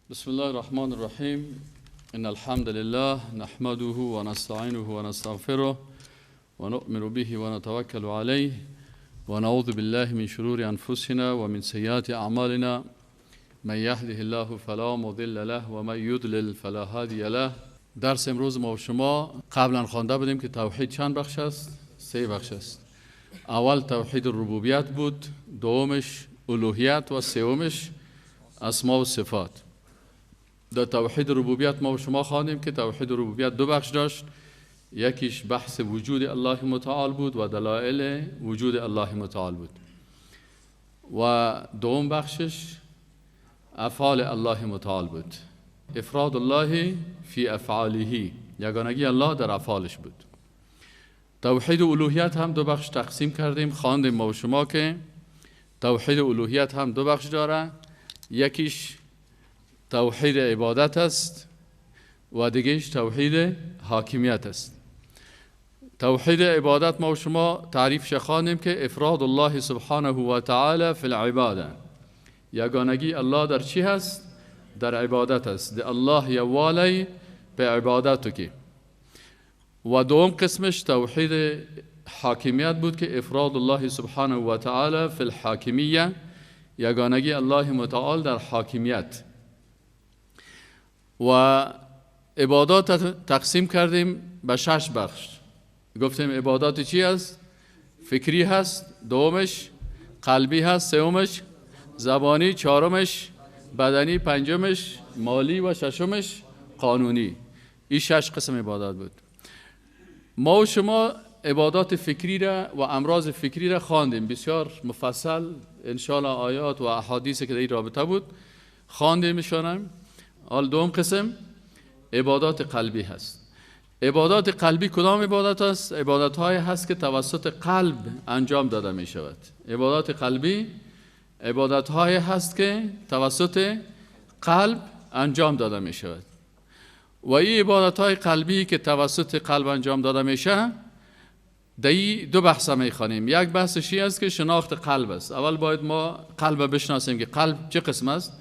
بسم الله الرحمن الرحیم. ان الحمد لله نحمده ونستعینه ونستغفره ونؤمن به ونتوکل علیه ونعوذ بالله من شرور انفسنا ومن سیئات اعمالنا. من یهده الله فلا مضل له ومن یضلل فلا هادی له. درس امروز ما و شما قبلا خوانده بودیم که توحید چند بخش است؟ سه بخش است. اول توحید ربوبیت بود، دومش الوهیت و سومش اسما و صفات. در توحید ربوبیت ما و شما خواندیم که توحید ربوبیت دو بخش داشت. یکیش بحث وجود الله متعال بود و دلایل وجود الله متعال بود، و دوم بخشش افعال الله متعال بود، افراد الله فی افعاله، یگانگی الله در افعالش بود. توحید الوهیت هم دو بخش تقسیم کردیم، خواندیم ما و شما که توحید الوهیت هم دو بخش داره. یکیش توحید عبادت است و دیگهش توحید حاکمیت است. توحید عبادت ما و شما تعریفش خواندیم که افراد الله سبحانه و تعالی فی العباده، یگانگی الله در چی هست؟ در عبادت است. ده الله یوالی به عبادت که. و دوم قسمش توحید حاکمیت بود که افراد الله سبحانه و تعالی فی الحاکمیه، یگانگی الله متعال در حاکمیت. و عبادات تقسیم کردیم به شش بخش. گفتیم عبادات چی هست؟ فکری هست، دومش قلبی هست، سومش زبانی، چهارمش بدنی، پنجمش مالی و ششمش قانونی. این شش قسم عبادات بود. ما و شما عبادات فکری را و امراض فکری را خواندیم بسیار مفصل، انشاءالله آیات و احادیث که در این رابطه بود خواندیمشانم. حال دوم قسم عبادات قلبی هست. عبادات قلبی کدام عبادت است؟ عبادت های هست که توسط قلب انجام داده می شود. عبادات قلبی عبادت های هست که توسط قلب انجام داده می شود. و این عبادت های قلبی که توسط قلب انجام داده میشه در دو بحث می خوانیم. یک بحثش این است که شناخت قلب است. اول باید ما قلب بشناسیم که قلب چه قسم است.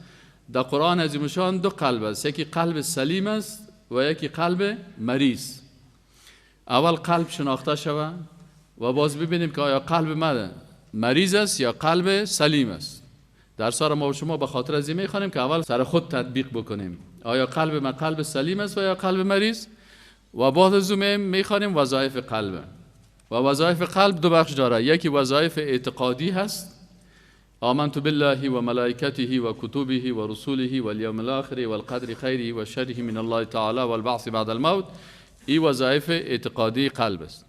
در قرآن عظیم شان دو قلب است، یکی قلب سلیم است و یکی قلب مریض. اول قلب شناخته شود و باز ببینیم که آیا قلب من مریض است یا قلب سلیم است. در سر ما و شما به خاطر از این میخوانیم که اول سر خود تطبیق بکنیم، آیا قلب من قلب سلیم است و یا قلب مریض. و بعد از اون میخوانیم وظایف قلب. و وظایف قلب دو بخش داره. یکی وظایف اعتقادی هست، آمنت بالله و ملائکته و کتبه و رسوله و الیوم الاخر والقدر خیره و شره من الله تعالی والبعث بعد الموت. این وظایف اعتقادی قلب است.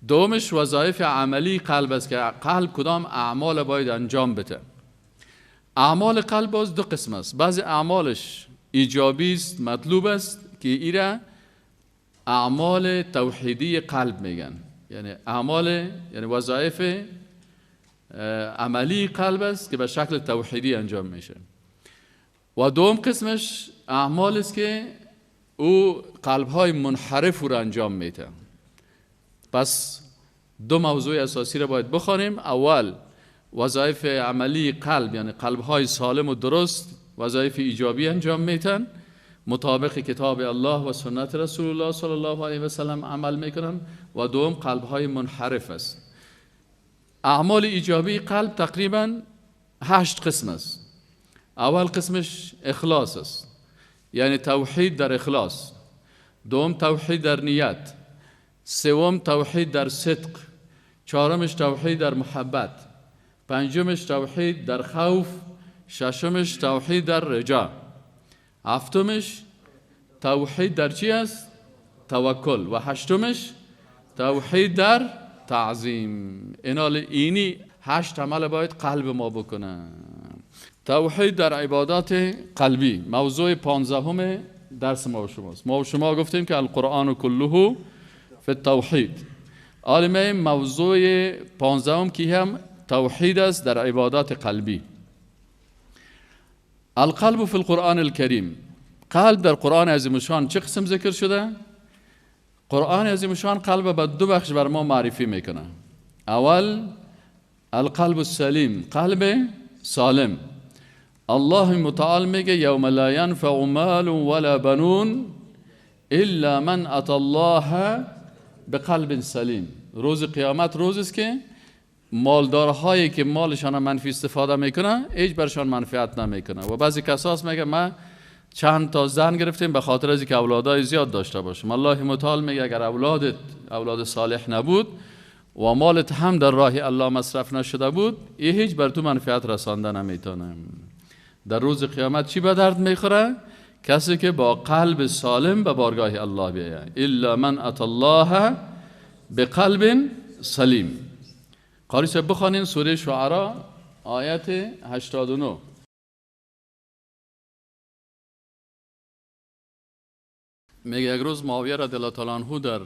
دومش وظایف عملی قلب است که قلب کدام اعمال باید انجام بده. اعمال قلب باز دو قسم است. بعضی اعمالش ایجابی است، مطلوب است، که ایره اعمال توحیدی قلب میگن، یعنی اعمال، یعنی وظایف عملی قلب است که به شکل توحیدی انجام میشه. و دوم قسمش اعمال است که او قلب‌های منحرف رو انجام میده. پس دو موضوع اساسی رو باید بخوانیم. اول وظایف عملی قلب، یعنی قلب‌های سالم و درست وظایف ایجابی انجام میتن، مطابق کتاب الله و سنت رسول الله صلی الله علیه و سلم عمل میکنن. و دوم قلب‌های منحرف است. اعمال ایجابی قلب تقریبا 8 قسم است. اول قسمش اخلاص است، یعنی توحید در اخلاص. دوم توحید در نیت، سوم توحید در صدق، چهارمش توحید در محبت، پنجمش توحید در خوف، ششمش توحید در رجا، هفتمش توحید در چی است؟ توکل، و هشتمش توحید در تعظیم. اینال اینی 8 عمل باید قلب ما بکنه. توحید در عبادات قلبی موضوع 15 درس ما و شماست. ما و شما گفتیم که القرآن کله فی التوحید. عالمه موضوع 15 که هم توحید است در عبادات قلبی. القلب فی القرآن الکریم. قلب در قرآن عظیم شان چه قسم ذکر شده؟ قرآن عظیم شان قلب به دو بخش بر ما معرفی میکنه. اول القلب السلیم، قلب سالم، الله متعال میگه یوم لا ینفع مال ولا بنون الا من اتى الله بقلب سلیم. روز قیامت روز است که مالدارهایی که مالشان منفی استفاده میکنه هیچ برشان منفعت نمیکنه. و بعضی کساس میگه من چند تا زن گرفتیم به خاطر از اینکه اولادای زیاد داشته باشم. الله متعال میگه اگر اولادت اولاد صالح نبود و مالت هم در راه الله مصرف نشده بود، این هیچ بر تو منفعت رسانده نمیتونه. در روز قیامت چی به درد میخوره؟ کسی که با قلب سالم به بارگاه الله بیاید. الا من اتى الله بقلب سلیم. قاری صاحب بخوانین سوره شعراء آیت 89. میگه یک روز معاویه رضی الله تعالی عنه در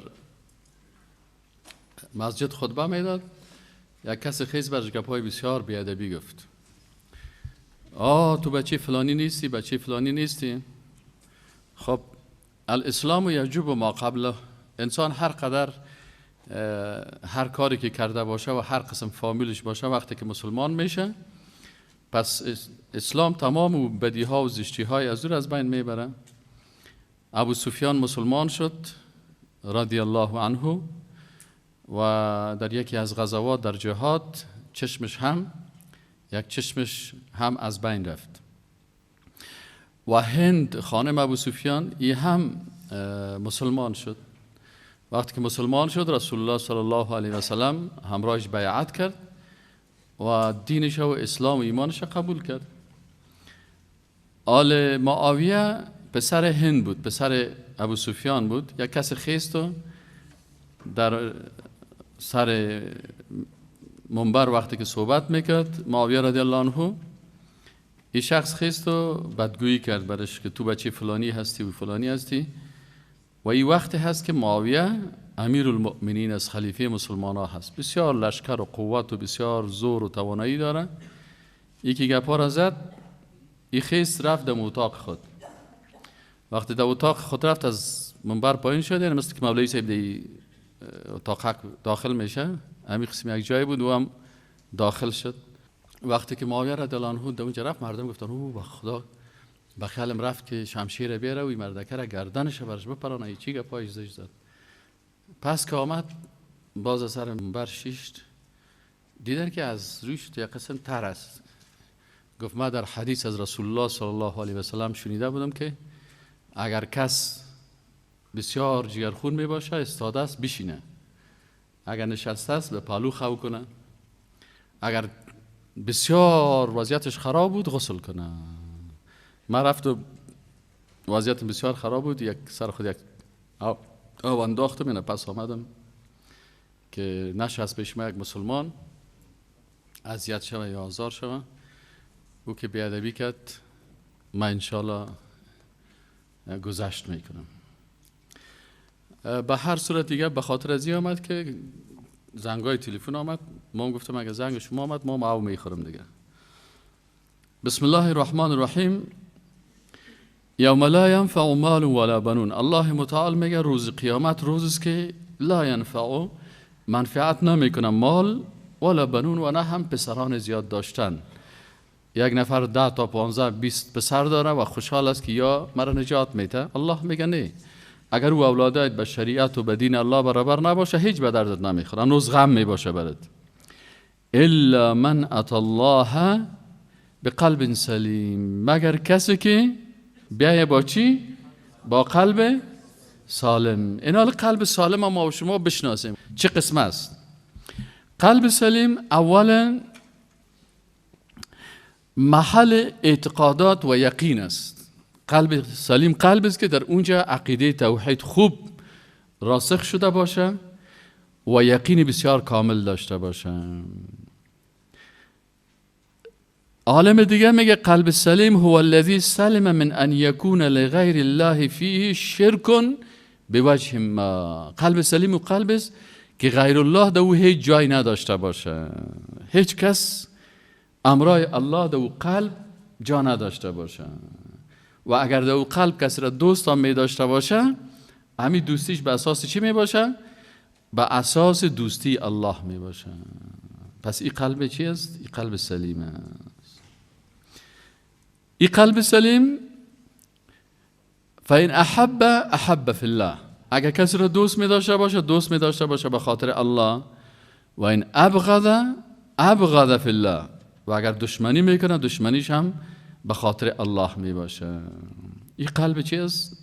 مسجد خطبه میداد، یک کسی خیز برش گپای بسیار بیادبی گفت. آه تو بچه فلانی نیستی، بچه فلانی نیستی. خب الاسلام یجب ما قبله. انسان هر قدر هر کاری که کرده باشه و هر قسم فامیلش باشه، وقتی که مسلمان میشه پس اسلام تمام و بدیها و زشتی های از دور از بین میبره. ابو سفیان مسلمان شد رضی الله عنه و در یکی از غزوات در جهاد چشمش هم یک چشمش هم از بین رفت. و هند خانم ابو سفیان ای هم مسلمان شد. وقتی که مسلمان شد رسول الله صلی الله علیه و سلم همراهش بیعت کرد و دینش و اسلام و ایمانش قبول کرد. آل معاویه پسر هند بود، پسر ابو سفیان بود. یک کس خیست و در سر منبر وقتی که صحبت میکرد معاویه رضی الله عنه، این شخص خیست و بدگویی کرد برش که تو بچه فلانی هستی و فلانی هستی. و این وقتی هست که معاویه امیر المؤمنین از خلیفه مسلمان ها هست، بسیار لشکر و قوت و بسیار زور و توانایی داره. یکی گپا را زد، این خیست رفت در اتاق خود. وقتی در اتاق خود رفت از منبر پایین شد، یعنی مثل که مولوی صاحب در اتاق داخل میشه، همین قسم یک جای بود و هم داخل شد. وقتی که معاویه رضی الله عنه در اونجا رفت، مردم گفتن او با خدا به خیالم رفت که شمشیر بیاره و این مردکه را گردنش برش بپرانه، چی گپایش زشت زد. پس که آمد باز از سر منبر شیشت، دیدن که از رویش یک قسم تر است. گفت ما در حدیث از رسول الله صلی الله علیه و سلم شنیده بودم که اگر کس بسیار جگرخون می باشه استاده است بشینه، اگر نشسته است به پالو خو کنه، اگر بسیار وضعیتش خراب بود غسل کنه. من رفت و وضعیت بسیار خراب بود، یک سر خود یک آب انداختم، اینه پس آمدم که نشست پیش ما یک مسلمان اذیت شوه یا آزار شوه. او که بیادبی کرد من انشالله گذشت میکنم. به هر صورت دیگه به خاطر از این آمد که زنگای تلفن آمد، ما گفتم اگه زنگ شما آمد ما معاو میخورم دیگه. بسم الله الرحمن الرحیم. یوم لا ینفع مال ولا بنون. الله متعال میگه روز قیامت روز است که لا ینفع منفعت نمیکنه مال ولا بنون و نه هم پسران زیاد داشتن. یک نفر 10 تا 15 20 پسر داره و خوشحال است که یا مرا نجات میده. الله میگه نه، اگر او اولادت به شریعت و به دین الله برابر نباشه هیچ به دردت نمیخوره، هنوز غم میباشه برات. الا من اتى الله بقلب سلیم، مگر کسی که بیایه با چی؟ با قلب سالم. این حال قلب سالم ما و شما بشناسیم چه قسم است. قلب سلیم اولا محل اعتقادات و یقین است. قلب سلیم قلب است که در اونجا عقیده توحید خوب راسخ شده باشه و یقین بسیار کامل داشته باشه. عالم دیگه میگه قلب سلیم هو الذی سلم من ان یکون لغیر الله فیه شرک بوجه ما. قلب سلیم و قلب است که غیر الله در او هیچ جای نداشته باشه، هیچ کس امرای الله در او قلب جا نداشته باشه. و اگر در او قلب کسی را دوست هم می داشته باشه، همین دوستیش به اساس چی می باشه؟ به اساس دوستی الله می باشه. پس این قلب چی است؟ این قلب سلیم است. این قلب سلیم فإن احب احب فی الله، اگر کسی را دوست می داشته باشه دوست می داشته باشه به خاطر الله، و این ابغض ابغض فی الله، و اگر دشمنی میکنه دشمنیش هم به خاطر الله می باشه. این قلب چی است؟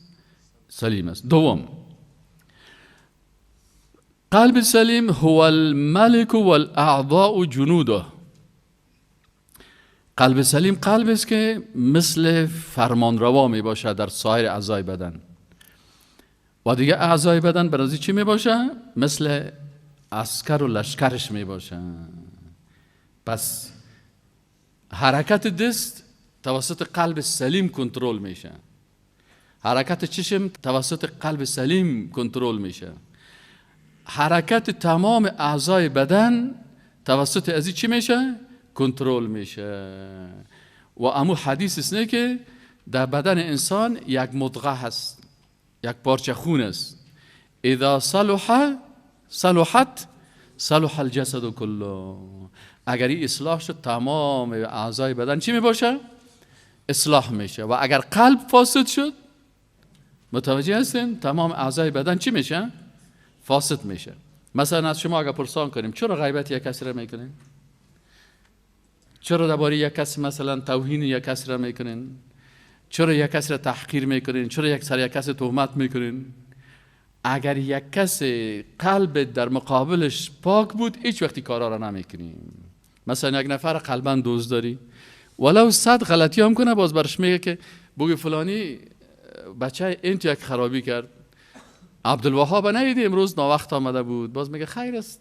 سلیم است. دوم، قلب سلیم هو الملک والاعضاء جنوده. قلب سلیم قلب است که مثل فرمانروا می باشه در سایر اعضای بدن، و دیگه اعضای بدن برازی چی می باشه؟ مثل عسکر و لشکرش می باشه. پس حرکت دست توسط قلب سلیم کنترل میشه، حرکت چشم توسط قلب سلیم کنترل میشه، حرکت تمام اعضای بدن توسط ازی چی میشه؟ کنترل میشه. و امو حدیث است نه که در بدن انسان یک مضغه هست، یک پارچه خون است، اذا صلح صلحت صلح الجسد كله. اگر این اصلاح شد تمام اعضای بدن چی می باشه؟ اصلاح میشه. و اگر قلب فاسد شد، متوجه هستین؟ تمام اعضای بدن چی میشه؟ فاسد میشه. مثلا از شما اگر پرسان کنیم چرا غیبت یک کسی را میکنین؟ چرا درباره یک کسی مثلا توهین یک کسی را میکنین؟ چرا یک کسی را تحقیر میکنین؟ چرا یک سر یک کسی تهمت میکنین؟ اگر یک کسی قلب در مقابلش پاک بود هیچ وقتی کارا را نمیکنیم. مثلا یک نفر قلبا دوست داری، ولو 100 غلطی هم کنه باز برش میگه که بگی فلانی بچه این تو یک خرابی کرد، عبدالوهاب ندیدی امروز ناوقت آمده بود، باز میگه خیر است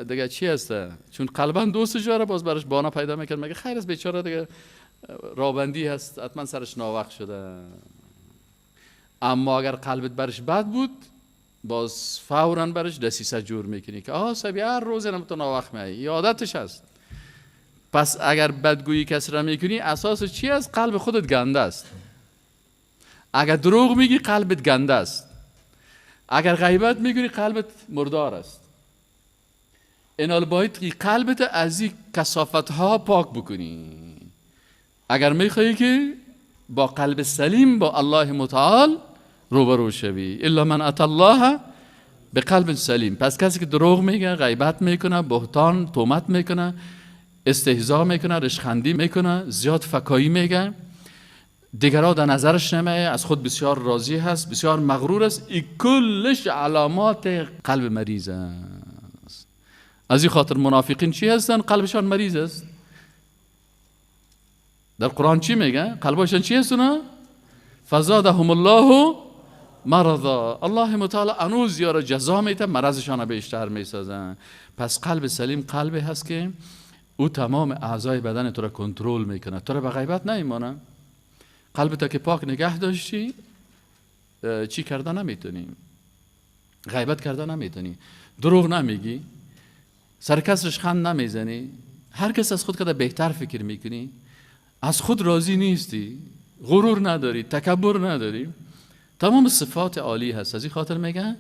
دیگه چی هست، چون قلبا دوستش داره باز برش بانه پیدا میکنه، میگه خیر است بیچاره دیگه رابندی هست حتما سرش ناوقت شده. اما اگر قلبت برش بد بود باز فوراً برش دسیسه جور میکنی که آه سبی هر روز اینم تو ناوقت میایی، عادتش هست. پس اگر بدگویی کسی را میکنی اساس چی است؟ قلب خودت گنده است. اگر دروغ میگی قلبت گنده است. اگر غیبت میکنی قلبت مردار است. اینال باید قلبت از این کثافت ها پاک بکنی. اگر میخوایی که با قلب سلیم با الله متعال روبرو شوی، الا من اتى الله بقلب سلیم. پس کسی که دروغ میگه، غیبت میکنه، بهتان تهمت میکنه، استهزا میکنه، رشخندی میکنه، زیاد فکایی میگه، دیگرها در نظرش نمیه، از خود بسیار راضی هست، بسیار مغرور است، این کلش علامات قلب مریض است. از این خاطر منافقین چی هستن؟ قلبشان مریض است. در قرآن چی میگه؟ قلبشان چی هست اونا؟ فزادهم الله مرضا. الله متعال انوز یارا جزا میده، مرضشان بیشتر میسازن. پس قلب سلیم قلبی هست که او تمام اعضای بدن تو را کنترل میکنه، تو را به غیبت نمیمانه. قلب تا که پاک نگه داشتی چی کرده نمیتونی، غیبت کرده نمیتونی، دروغ نمیگی، سر کس رشخند نمیزنی، هر کس از خود که بهتر فکر میکنی، از خود راضی نیستی، غرور نداری، تکبر نداری، تمام صفات عالی هست. از این خاطر میگه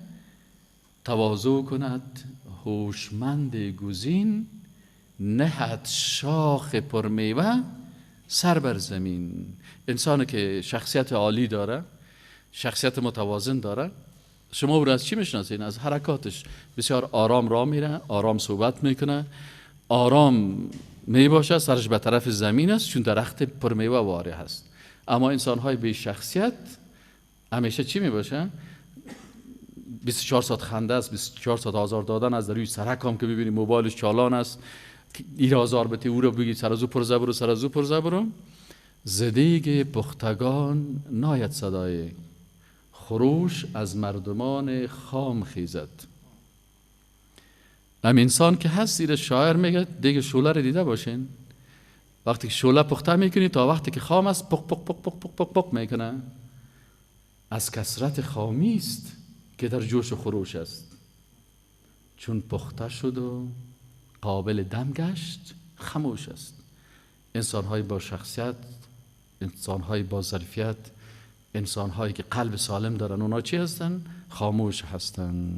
تواضع کند هوشمند گزین، نهد شاخ پرمیوه سر بر زمین. انسانی که شخصیت عالی داره، شخصیت متوازن داره، شما او را از چی میشناسین؟ از حرکاتش. بسیار آرام راه میره، آرام صحبت میکنه، آرام میباشه، سرش به طرف زمین است، چون درخت پرمیوه واره هست. اما انسانهای بی شخصیت همیشه چی میباشه؟ 24 ساعت خنده است، 24 ساعت آزار دادن است. در روی سرک هم که ببینی موبایلش چالان است، ایر آزار بده، او رو بگی سر از او پرزه برو، سر از او پرزه برو. زدیگ پختگان ناید صدای خروش از مردمان خام خیزد. ام انسان که هست، زیر شاعر میگه دیگه شعله رو دیده باشین، وقتی که شعله پخته میکنی تا وقتی که خام است پق پق پق پق پق پق پق میکنه. از کثرت خامی است که در جوش و خروش است. چون پخته شد و قابل دم گشت خاموش است. انسان‌های با شخصیت، انسان‌های با ظرفیت، انسان‌هایی که قلب سالم دارن، اونا چی هستن؟ خاموش هستن.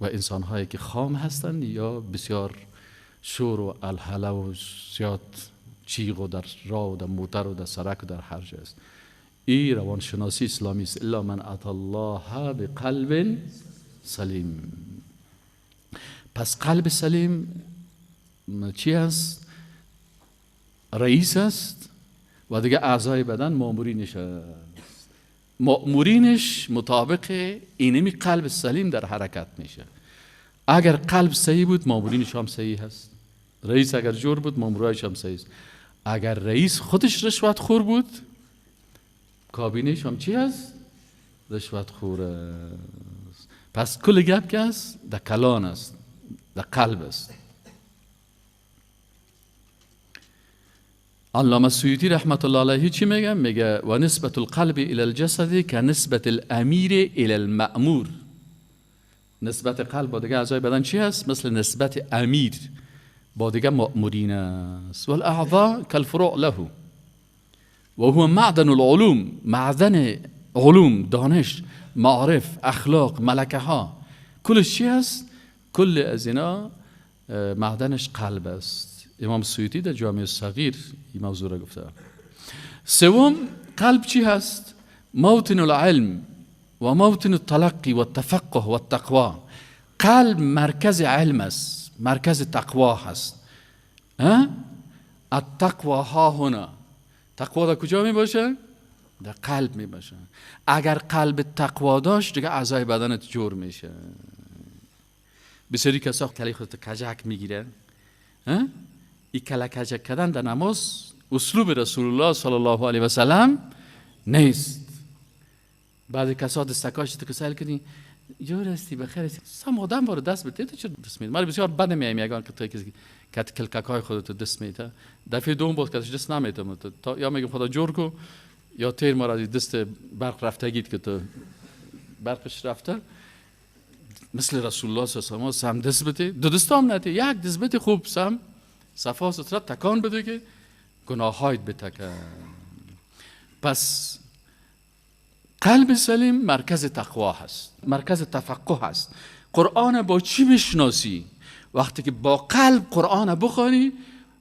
و انسان‌هایی که خام هستن یا بسیار شور و الحله و زیاد چیغ و در راه و در موتر و در سرک و در هر جا است. این روانشناسی اسلامی است. الا من اتی الله بقلب سلیم. پس قلب سلیم چی است؟ رئیس است و دیگه اعضای بدن مامورینش است. مامورینش مطابق اینمی قلب سلیم در حرکت میشه. اگر قلب صحیح بود مامورینش هم صحیح هست. رئیس اگر جور بود مامورایش هم صحیح است. اگر رئیس خودش رشوت خور بود کابینش هم چی هست؟ رشوت خور است. پس کل گپ که است در کلان است، در قلب است. علامه سیوطی رحمت الله علیه چی میگه؟ میگه و نسبت القلب الى الجسد که نسبت الامیر الى المأمور. نسبت قلب با دیگه اعضای بدن چی هست؟ مثل نسبت امیر با دیگه مأمورین است. والاعضاء کالفروع له و هو معدن العلوم. معدن علوم، دانش، معارف، اخلاق، ملکه ها، کلش چی هست؟ کل از اینا معدنش قلب است. امام سیوطی در جامع صغیر این موضوع را گفته. سوم، قلب چی هست؟ موطن العلم و موطن التلقی و التفقه و التقوا. قلب مرکز علم است، مرکز تقوا هست. التقوا ها هنا. تقوا در کجا می باشه؟ در قلب می باشه. اگر قلب تقوا داشت دیگه اعضای بدنت جور میشه. بسیاری کسا کلی خودت کجک میگیره. این کله کجک کردن در نماز اسلوب رسول الله صلی الله علیه و سلم نیست. بعضی کسا دستکاش تو که سیل کنی جور هستی بخیر هستی، سم آدم بار دست بده تو چرا دست میده؟ من بسیار بد میایم یگان که تو کسی که کلککای خودت دست میده. دفعه دوم بود که دست نمیدم تا یا میگم خدا جور کو یا تیر مرا از دست برق رفتگیت که تو برقش رفته. مثل رسول الله صلی الله علیه و سم دست بده، دو دست هم نده، یک دست بده خوب سم صفا ستره تکان بده که گناهایت بتکن. پس قلب سلیم مرکز تقوا هست، مرکز تفقه هست. قرآن با چی بشناسی؟ وقتی که با قلب قرآن بخوانی،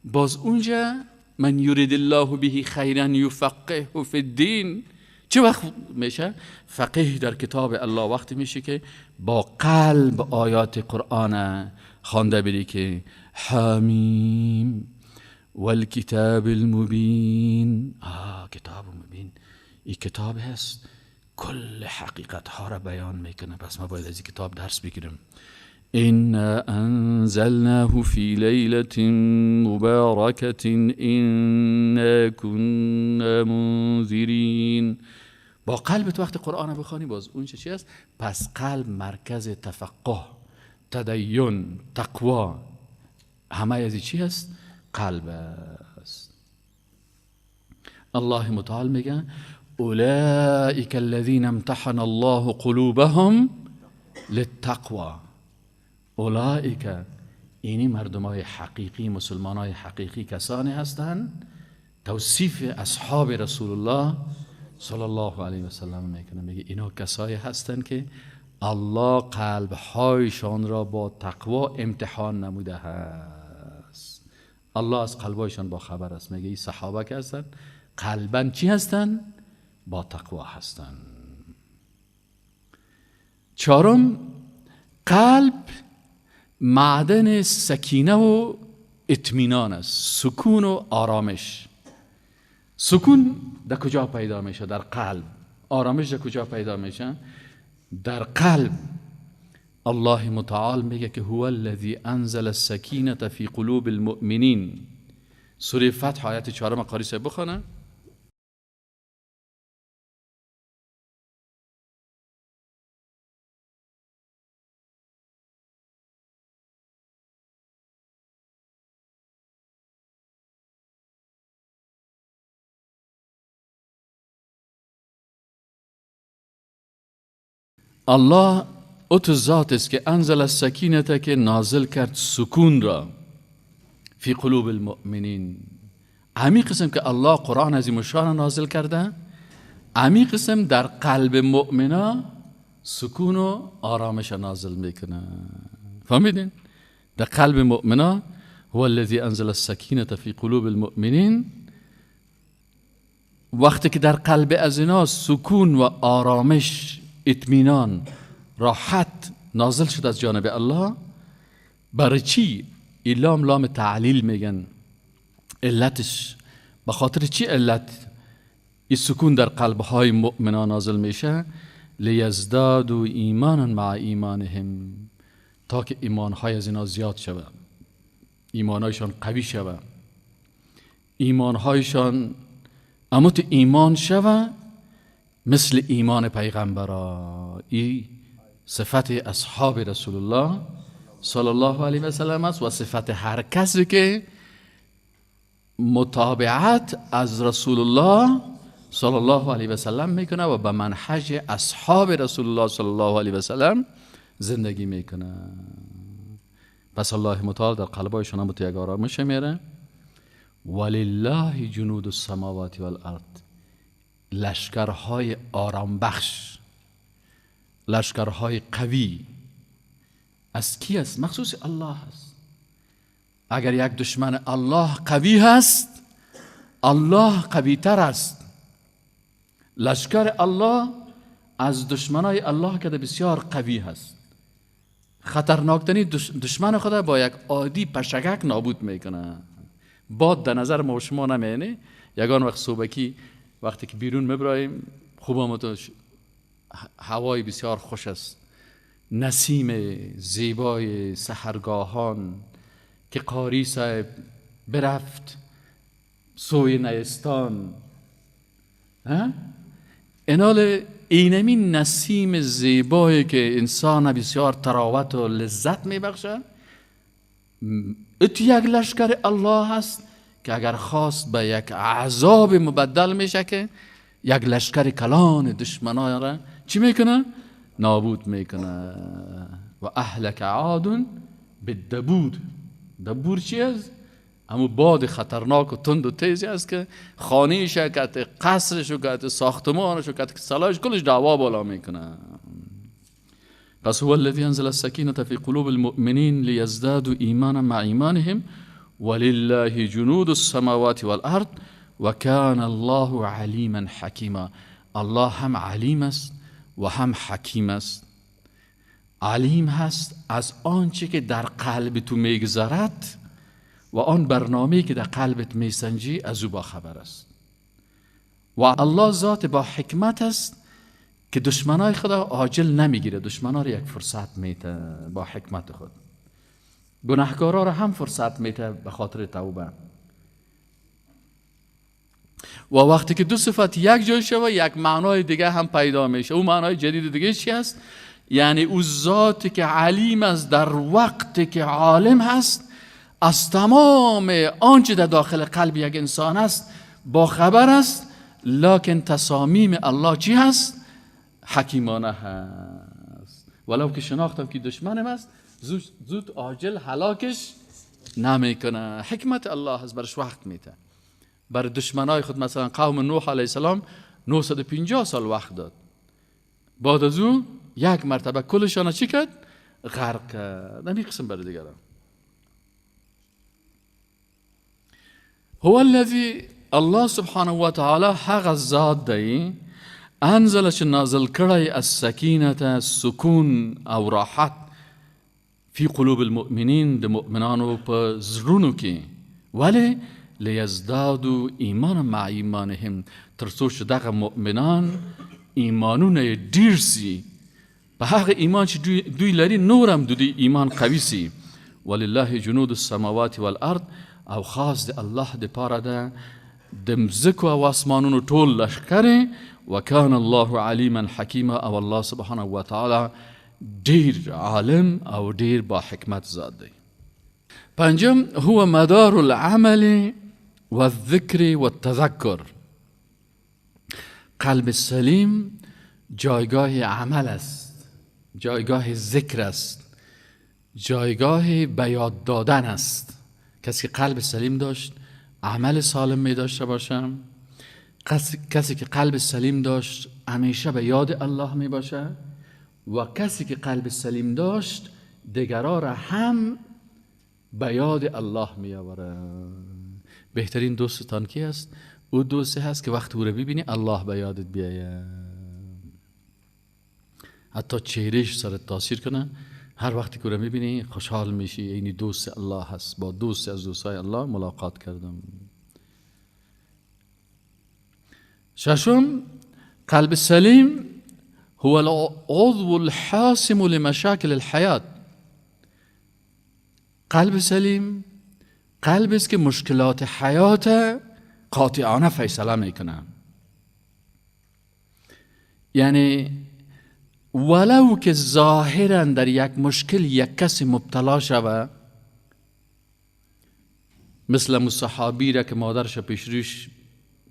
باز اونجا من یرید الله به خیرا یفقهه فی الدین. چه وقت میشه فقیه در کتاب الله؟ وقتی میشه که با قلب آیات قرآن خوانده بری که حمیم والکتاب المبین. کتاب مبین، این کتاب هست کل حقیقت ها را بیان میکنه. پس ما باید از این کتاب درس بگیریم. إنا أنزلناه في ليلة مباركة إنا كنا منذرين. با قلبت وقت قرآن بخوانی باز اون چی است؟ پس قلب مرکز تفقه، تدین، تقوا، همه از چی هست؟ قلب است. الله متعال میگه اولئک الذین امتحن الله قلوبهم للتقوى. اولئک اینی مردمای حقیقی، مسلمانای حقیقی کسانی هستند. توصیف اصحاب رسول الله صلی الله علیه و سلم میکنه، میگه اینا کسایی هستند که الله قلبهایشان را با تقوا امتحان نموده است. الله از قلبهایشان با خبر است. میگه این صحابه که هستند قلباً چی هستند؟ با تقوا هستند. چهارم، قلب معدن سکینه و اطمینان است، سکون و آرامش. سکون در کجا پیدا میشه؟ در قلب. آرامش در کجا پیدا میشه؟ در قلب. الله متعال میگه که هو الذی انزل السکینة فی قلوب المؤمنین. سوره فتح آیت 4 قاری صاحب بخونه. الله او تو ذات است که انزل السکینة، که نازل کرد سکون را فی قلوب المؤمنین. همی قسم که الله قرآن عظیم الشان نازل کرده، همی قسم در قلب مؤمنا سکون و آرامش نازل میکنه. فهمیدین؟ در قلب مؤمنا هو الذی انزل السکینة فی قلوب المؤمنین. وقتی که در قلب از اینا سکون و آرامش، اطمینان، راحت نازل شد از جانب الله، برای چی؟ این لام، لام تعلیل میگن، علتش به خاطر چی علت این سکون در قلب های مؤمنان نازل میشه؟ لیزدادوا ایمانا مع ایمانهم، تا که ایمانهای از اینا زیاد شود، ایمانهایشان قوی شود، ایمانهایشان اموت ایمان شود مثل ایمان پیغمبرا. این صفت اصحاب رسول الله صلی الله علیه و سلم است و صفت هر کسی که متابعت از رسول الله صلی الله علیه و سلم میکنه و به منهج اصحاب رسول الله صلی الله علیه و سلم زندگی میکنه. پس الله متعال در قلبایشان هم یک آرامش میره. ولله جنود السماوات والارض، لشکرهای آرام بخش، لشکرهای قوی از کی است؟ مخصوص الله است. اگر یک دشمن الله قوی هست، الله قوی تر است. لشکر الله از دشمنای الله که بسیار قوی هست. خطرناکترین دشمن خدا با یک عادی پشگک نابود میکنه. باد در نظر ما و شما نمینه. یگان وقت صبحکی وقتی که بیرون میبراییم، خوب هم هوای بسیار خوش است، نسیم زیبای سحرگاهان که قاری صاحب برفت سوی نیستان، اینال اینمی نسیم زیبایی که انسان بسیار تراوت و لذت میبخشه، ات یک لشکر الله هست که اگر خواست به یک عذاب مبدل میشه که یک لشکر کلان دشمنان را چی میکنه؟ نابود میکنه. و اهلک عاد بالدبور. دبور چی است؟ همون باد خطرناک و تند و تیزی است که خانه شکت، قصر شکت، ساختمان شکت، سلاش کلش دعوا بالا میکنه. پس هو الذی انزل السکینة فی قلوب المؤمنین لیزدادوا ایمانا مع ایمانهم ولله جنود السماوات والارض وکان الله علیما حکیما. الله هم علیم است و هم حکیم است. علیم هست از آنچه که در قلب تو میگذرد و آن برنامه‌ای که در قلبت میسنجی از او با خبر است. و الله ذات با حکمت است که دشمنای خدا عاجل نمیگیره، دشمنا رو یک فرصت میده با حکمت خود، گناهکارا رو هم فرصت میده به خاطر توبه. و وقتی که دو صفت یک جای شوه، یک معنای دیگه هم پیدا میشه. اون معنای جدید دیگه چی است؟ یعنی او ذاتی که علیم است در وقتی که عالم هست، از تمام آنچه در داخل قلب یک انسان است با خبر است، لکن تصامیم الله چی هست؟ حکیمانه هست. ولو که شناختم که دشمنم است، زود عاجل هلاکش نمیکنه. حکمت الله هست، برش وقت میده. بر دشمنای خود مثلا قوم نوح علیه السلام 950 سال وقت داد، بعد از او یک مرتبه کلشان چی کرد؟ غرق کرد. همین قسم برای دیگران. هو الذی، الله سبحانه و تعالی هغه ذات دی انزل چې نازل کړی السکینة، سکون او راحت، فی قلوب المؤمنین، د مؤمنانو په زړونو کې. ولی لیزدادوا ایمانا مع ایمانهم، تر څو چې دغه مؤمنان ایمانونه یې ډېر سي، په هغه ایمان چې دوی لري نور هم د دوی ایمان قوي سي. ولله جنود السماوات والارض، او خاص د الله د پاره ده د مځکو او آسمانونو ټول لښکر. وکان الله علیما حکیما، او الله سبحانه وتعالی ډیر عالم او ډیر با حکمت ذات دی. پنجم، هو مدار العمل والذکر والتذکر. قلب سلیم جایگاه عمل است، جایگاه ذکر است، جایگاه بیاد دادن است. کسی که قلب سلیم داشت عمل سالم می داشته باشم. کسی که قلب سلیم داشت همیشه به یاد الله می باشه. و کسی که قلب سلیم داشت دیگرا را هم به یاد الله می آوره. بهترین دوستتان کی است؟ او دوستی هست که وقت او رو ببینی الله به یادت بیایه، حتی چهرهش سرت تاثیر کنه. هر وقتی که او رو میبینی خوشحال میشی، اینی دوست الله هست، با دوست از دوستای الله ملاقات کردم. ششم، قلب سلیم هو العضو الحاسم لمشاكل الحیات. قلب سلیم قلب است که مشکلات حیات قاطعانه فیصله میکنه. یعنی ولو که ظاهرا در یک مشکل یک کسی مبتلا شوه، مثل صحابی را که مادرش پیش روش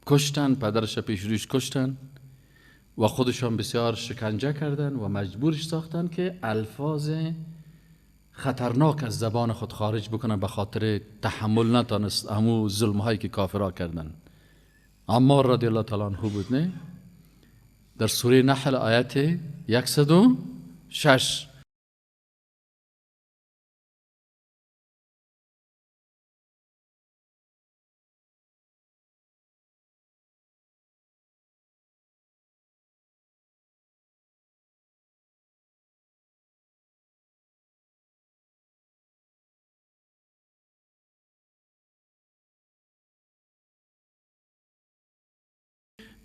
کشتن، پدرش پیش روش کشتن و خودشان بسیار شکنجه کردن و مجبورش ساختن که الفاظ خطرناک از زبان خود خارج بکنن، به خاطر تحمل نتانست همو ظلم هایی که کافرها کردن. عمار رضی الله تعالی عنه بود، نه؟ در سوره نحل آیت 106.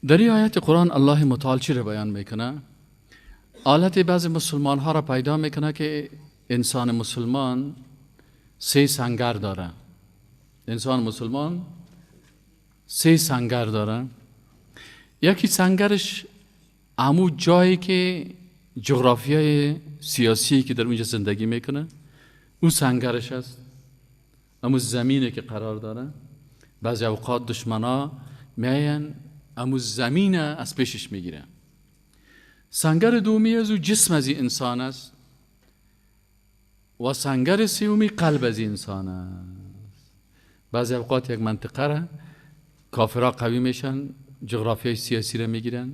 در این آیت قرآن الله متعال چی را بیان میکنه؟ حالت بعض مسلمان ها را پیدا میکنه که انسان مسلمان سه سنگر داره. انسان مسلمان سه سنگر داره. یکی سنگرش امو جایی که جغرافیای سیاسی که در اونجا زندگی میکنه، او سنگرش است، امو زمینه که قرار داره. بعضی اوقات دشمنا میاین امو زمینه از پیشش میگیره. سنگر دومی از او جسم از این انسان است و سنگر سومی قلب از این انسان است. بعضی اوقات یک منطقه را کافرها قوی میشن، جغرافیای سیاسی را میگیرن.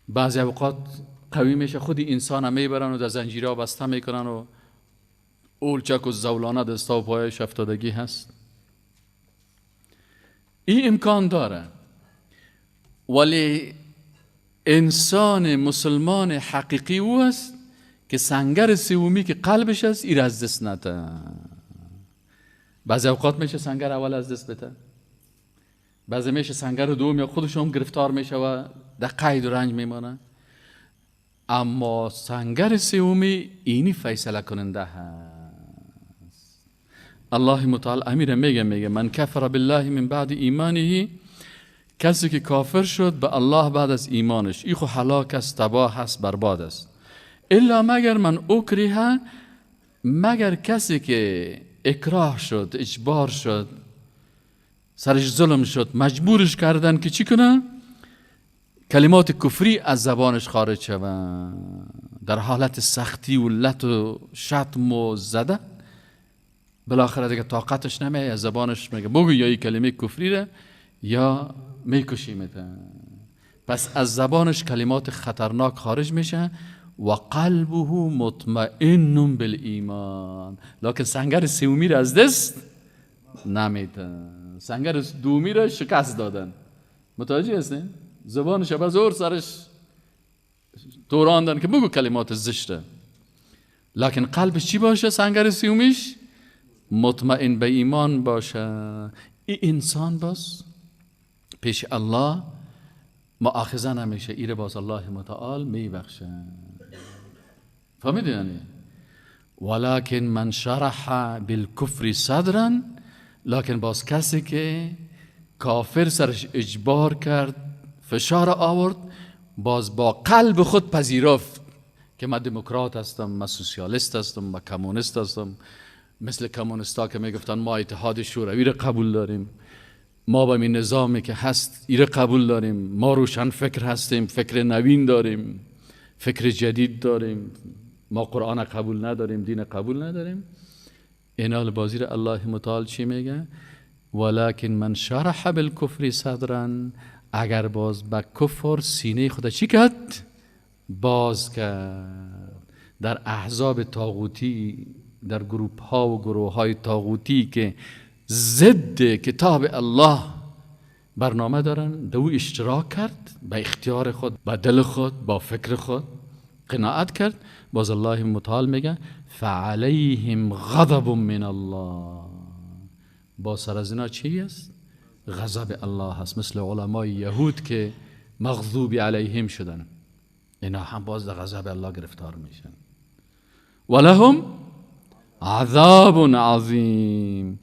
بعضی اوقات قوی میشه، خود انسان هم میبرن و در زنجیرها بسته میکنن و اولچک و زولانه دستا و پایش افتادگی هست. این امکان داره، ولی انسان مسلمان حقیقی او است که سنگر سومی که قلبش است ایر از دست نده. بعضی اوقات میشه سنگر اول از دست بده، بعضی میشه سنگر دوم یا خودش هم گرفتار میشه و در قید و رنج میمانه، اما سنگر سومی اینی فیصله کننده هست. الله متعال امیر میگه من کفر بالله من بعد ایمانه، کسی که کافر شد به الله بعد از ایمانش، ای خو هلاک است، تباه است، برباد است. الا مگر من اکره، مگر کسی که اکراه شد، اجبار شد، سرش ظلم شد، مجبورش کردن که چی کنه؟ کلمات کفری از زبانش خارج شود، در حالت سختی و لط و شتم و زده، بالاخره دیگه طاقتش نمیه، از زبانش میگه بگو یا این کلمه کفری را یا میکشیمت. پس از زبانش کلمات خطرناک خارج میشه و قلبه مطمئن بالایمان، لکن سنگر سومی را از دست نمیده، سنگر دومی را شکست دادن. متوجه هستین؟ زبانش به زور سرش توراندن که بگو کلمات زشته، لکن قلبش چی باشه؟ سنگر سومیش مطمئن به ایمان باشه. این انسان باز پیش الله مؤاخذه نمیشه، ایره باز الله متعال میبخشه. فهمیدی یعنی؟ ولکن من شرح بالکفر صدرا، لکن باز کسی که کافر سرش اجبار کرد، فشار آورد، باز با قلب خود پذیرفت که من دموکرات هستم، من سوسیالیست هستم، من کمونیست هستم. مثل کمونیستا که میگفتن ما اتحاد شوروی را قبول داریم، ما با این نظامی که هست ایره قبول داریم، ما روشن فکر هستیم، فکر نوین داریم، فکر جدید داریم، ما قرآن قبول نداریم، دین قبول نداریم. اینال بازی را الله متعال چی میگه؟ ولکن من شرح بالکفر صدرا، اگر باز به کفر سینه خود چی کرد؟ باز کرد. در احزاب طاغوتی در گروپ ها و گروه های طاغوتی که ضد کتاب الله برنامه دارن، دو اشتراک کرد به اختیار خود، با دل خود، با فکر خود قناعت کرد، باز الله متعال میگه فعلیهم غضب من الله. با سر از اینا چی است؟ غضب الله هست. مثل علمای یهود که مغضوب علیهم شدن، اینا هم باز در غضب الله گرفتار میشن. ولهم عذاب عظیم.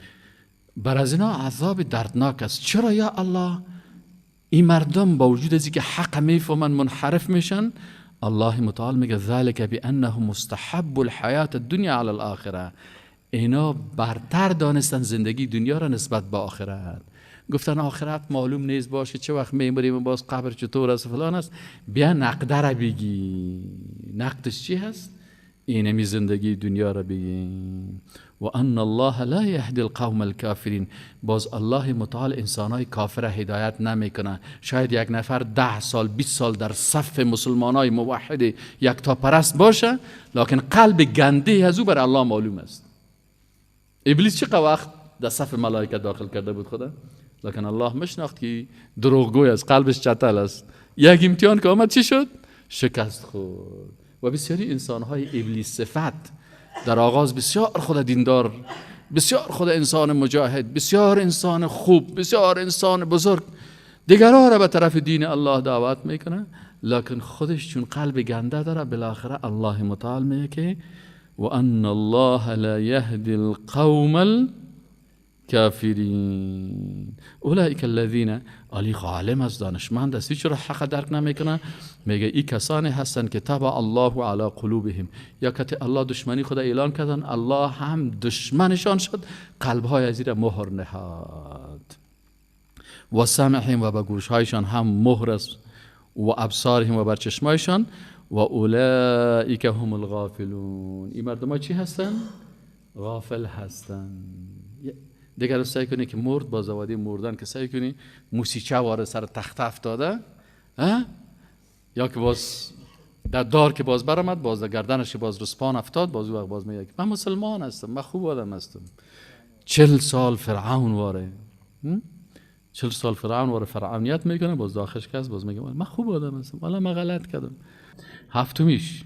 بر از اینا عذاب دردناک است. چرا یا الله؟ این مردم با وجود از اینکه حق میفهمن منحرف میشن. الله متعال میگه ذلك بانه مستحب الحیات الدنیا علی الاخره. اینا برتر دانستن زندگی دنیا را نسبت به آخرت. گفتن آخرت معلوم نیست باشه، چه وقت میمریم، باز قبر چطور است، فلان است، بیا نقده را بگی. نقدش چی هست؟ اینمی زندگی دنیا را بگی. و ان الله لا یهدی القوم الکافرین. باز الله متعال انسانای کافر هدایت نمیکنه. شاید یک نفر 10 سال 20 سال در صف مسلمانای موحد یکتاپرست باشه، لکن قلب گنده از او بر الله معلوم است. ابلیس چه وقت در صف ملائکه داخل کرده بود خدا، لکن الله مشناخت که دروغگوی است، قلبش چتل است. یک امتحان که آمد چی شد؟ شکست خورد. و بسیاری انسانهای ابلیس صفت در آغاز بسیار خود دیندار، بسیار خود انسان مجاهد، بسیار انسان خوب، بسیار انسان بزرگ، دیگرها را به طرف دین الله دعوت میکنه، لکن خودش چون قلب گنده داره، بالاخره الله متعال میگه که و ان الله لا یهدی القوم الكافرین اولئک الذین. علی عالم از دانشمند است، چرا حق درک نمیکنه؟ میگه ای کسانی هستند که تبع الله علی قلوبهم، یا که الله دشمنی خدا اعلان کردن، الله هم دشمنشان شد، قلبهای از را مهر نهاد. و سمعهم و به گوشهایشان هم مهر است، و ابصارهم و بر چشمایشان، و اولئک هم الغافلون. این مردم ها چی هستن؟ غافل هستن. دیگر سعی کنی که مرد با زوادی مردن که سعی کنی موسیچه واره سر تخت افتاده، یا که باز در دار که باز برآمد، باز در گردنش باز رسپان افتاد، باز وقت باز میگه من مسلمان هستم، من خوب آدم هستم. 40 سال فرعون واره، 40 سال فرعون واره فرعونیت میکنه، باز داخلش کس باز میگه من خوب آدم هستم، والا من غلط کردم. هفتمیش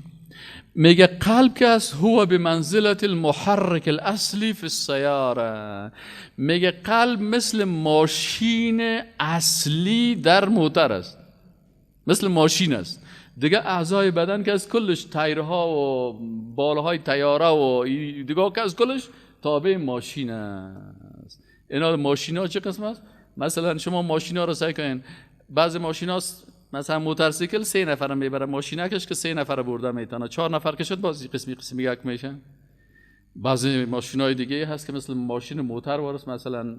میگه قلب که است هو به منزلت المحرک الاصلی فی السیاره. میگه قلب مثل ماشین اصلی در موتر است، مثل ماشین است. دیگه اعضای بدن که از کلش تایرها و بالهای تیاره و دیگه که از کلش تابع ماشین است. اینا ماشین ها چه قسم است؟ مثلا شما ماشین ها رو سعی کنین، بعضی ماشین ها مثلا موتورسیکل 3 نفر میبره، ماشینکش که 3 نفر برده میتونه، 4 نفر که شد بازی قسمی قسمی یک میشن. بعضی ماشینای دیگه هست که مثل ماشین موتر وارس، مثلا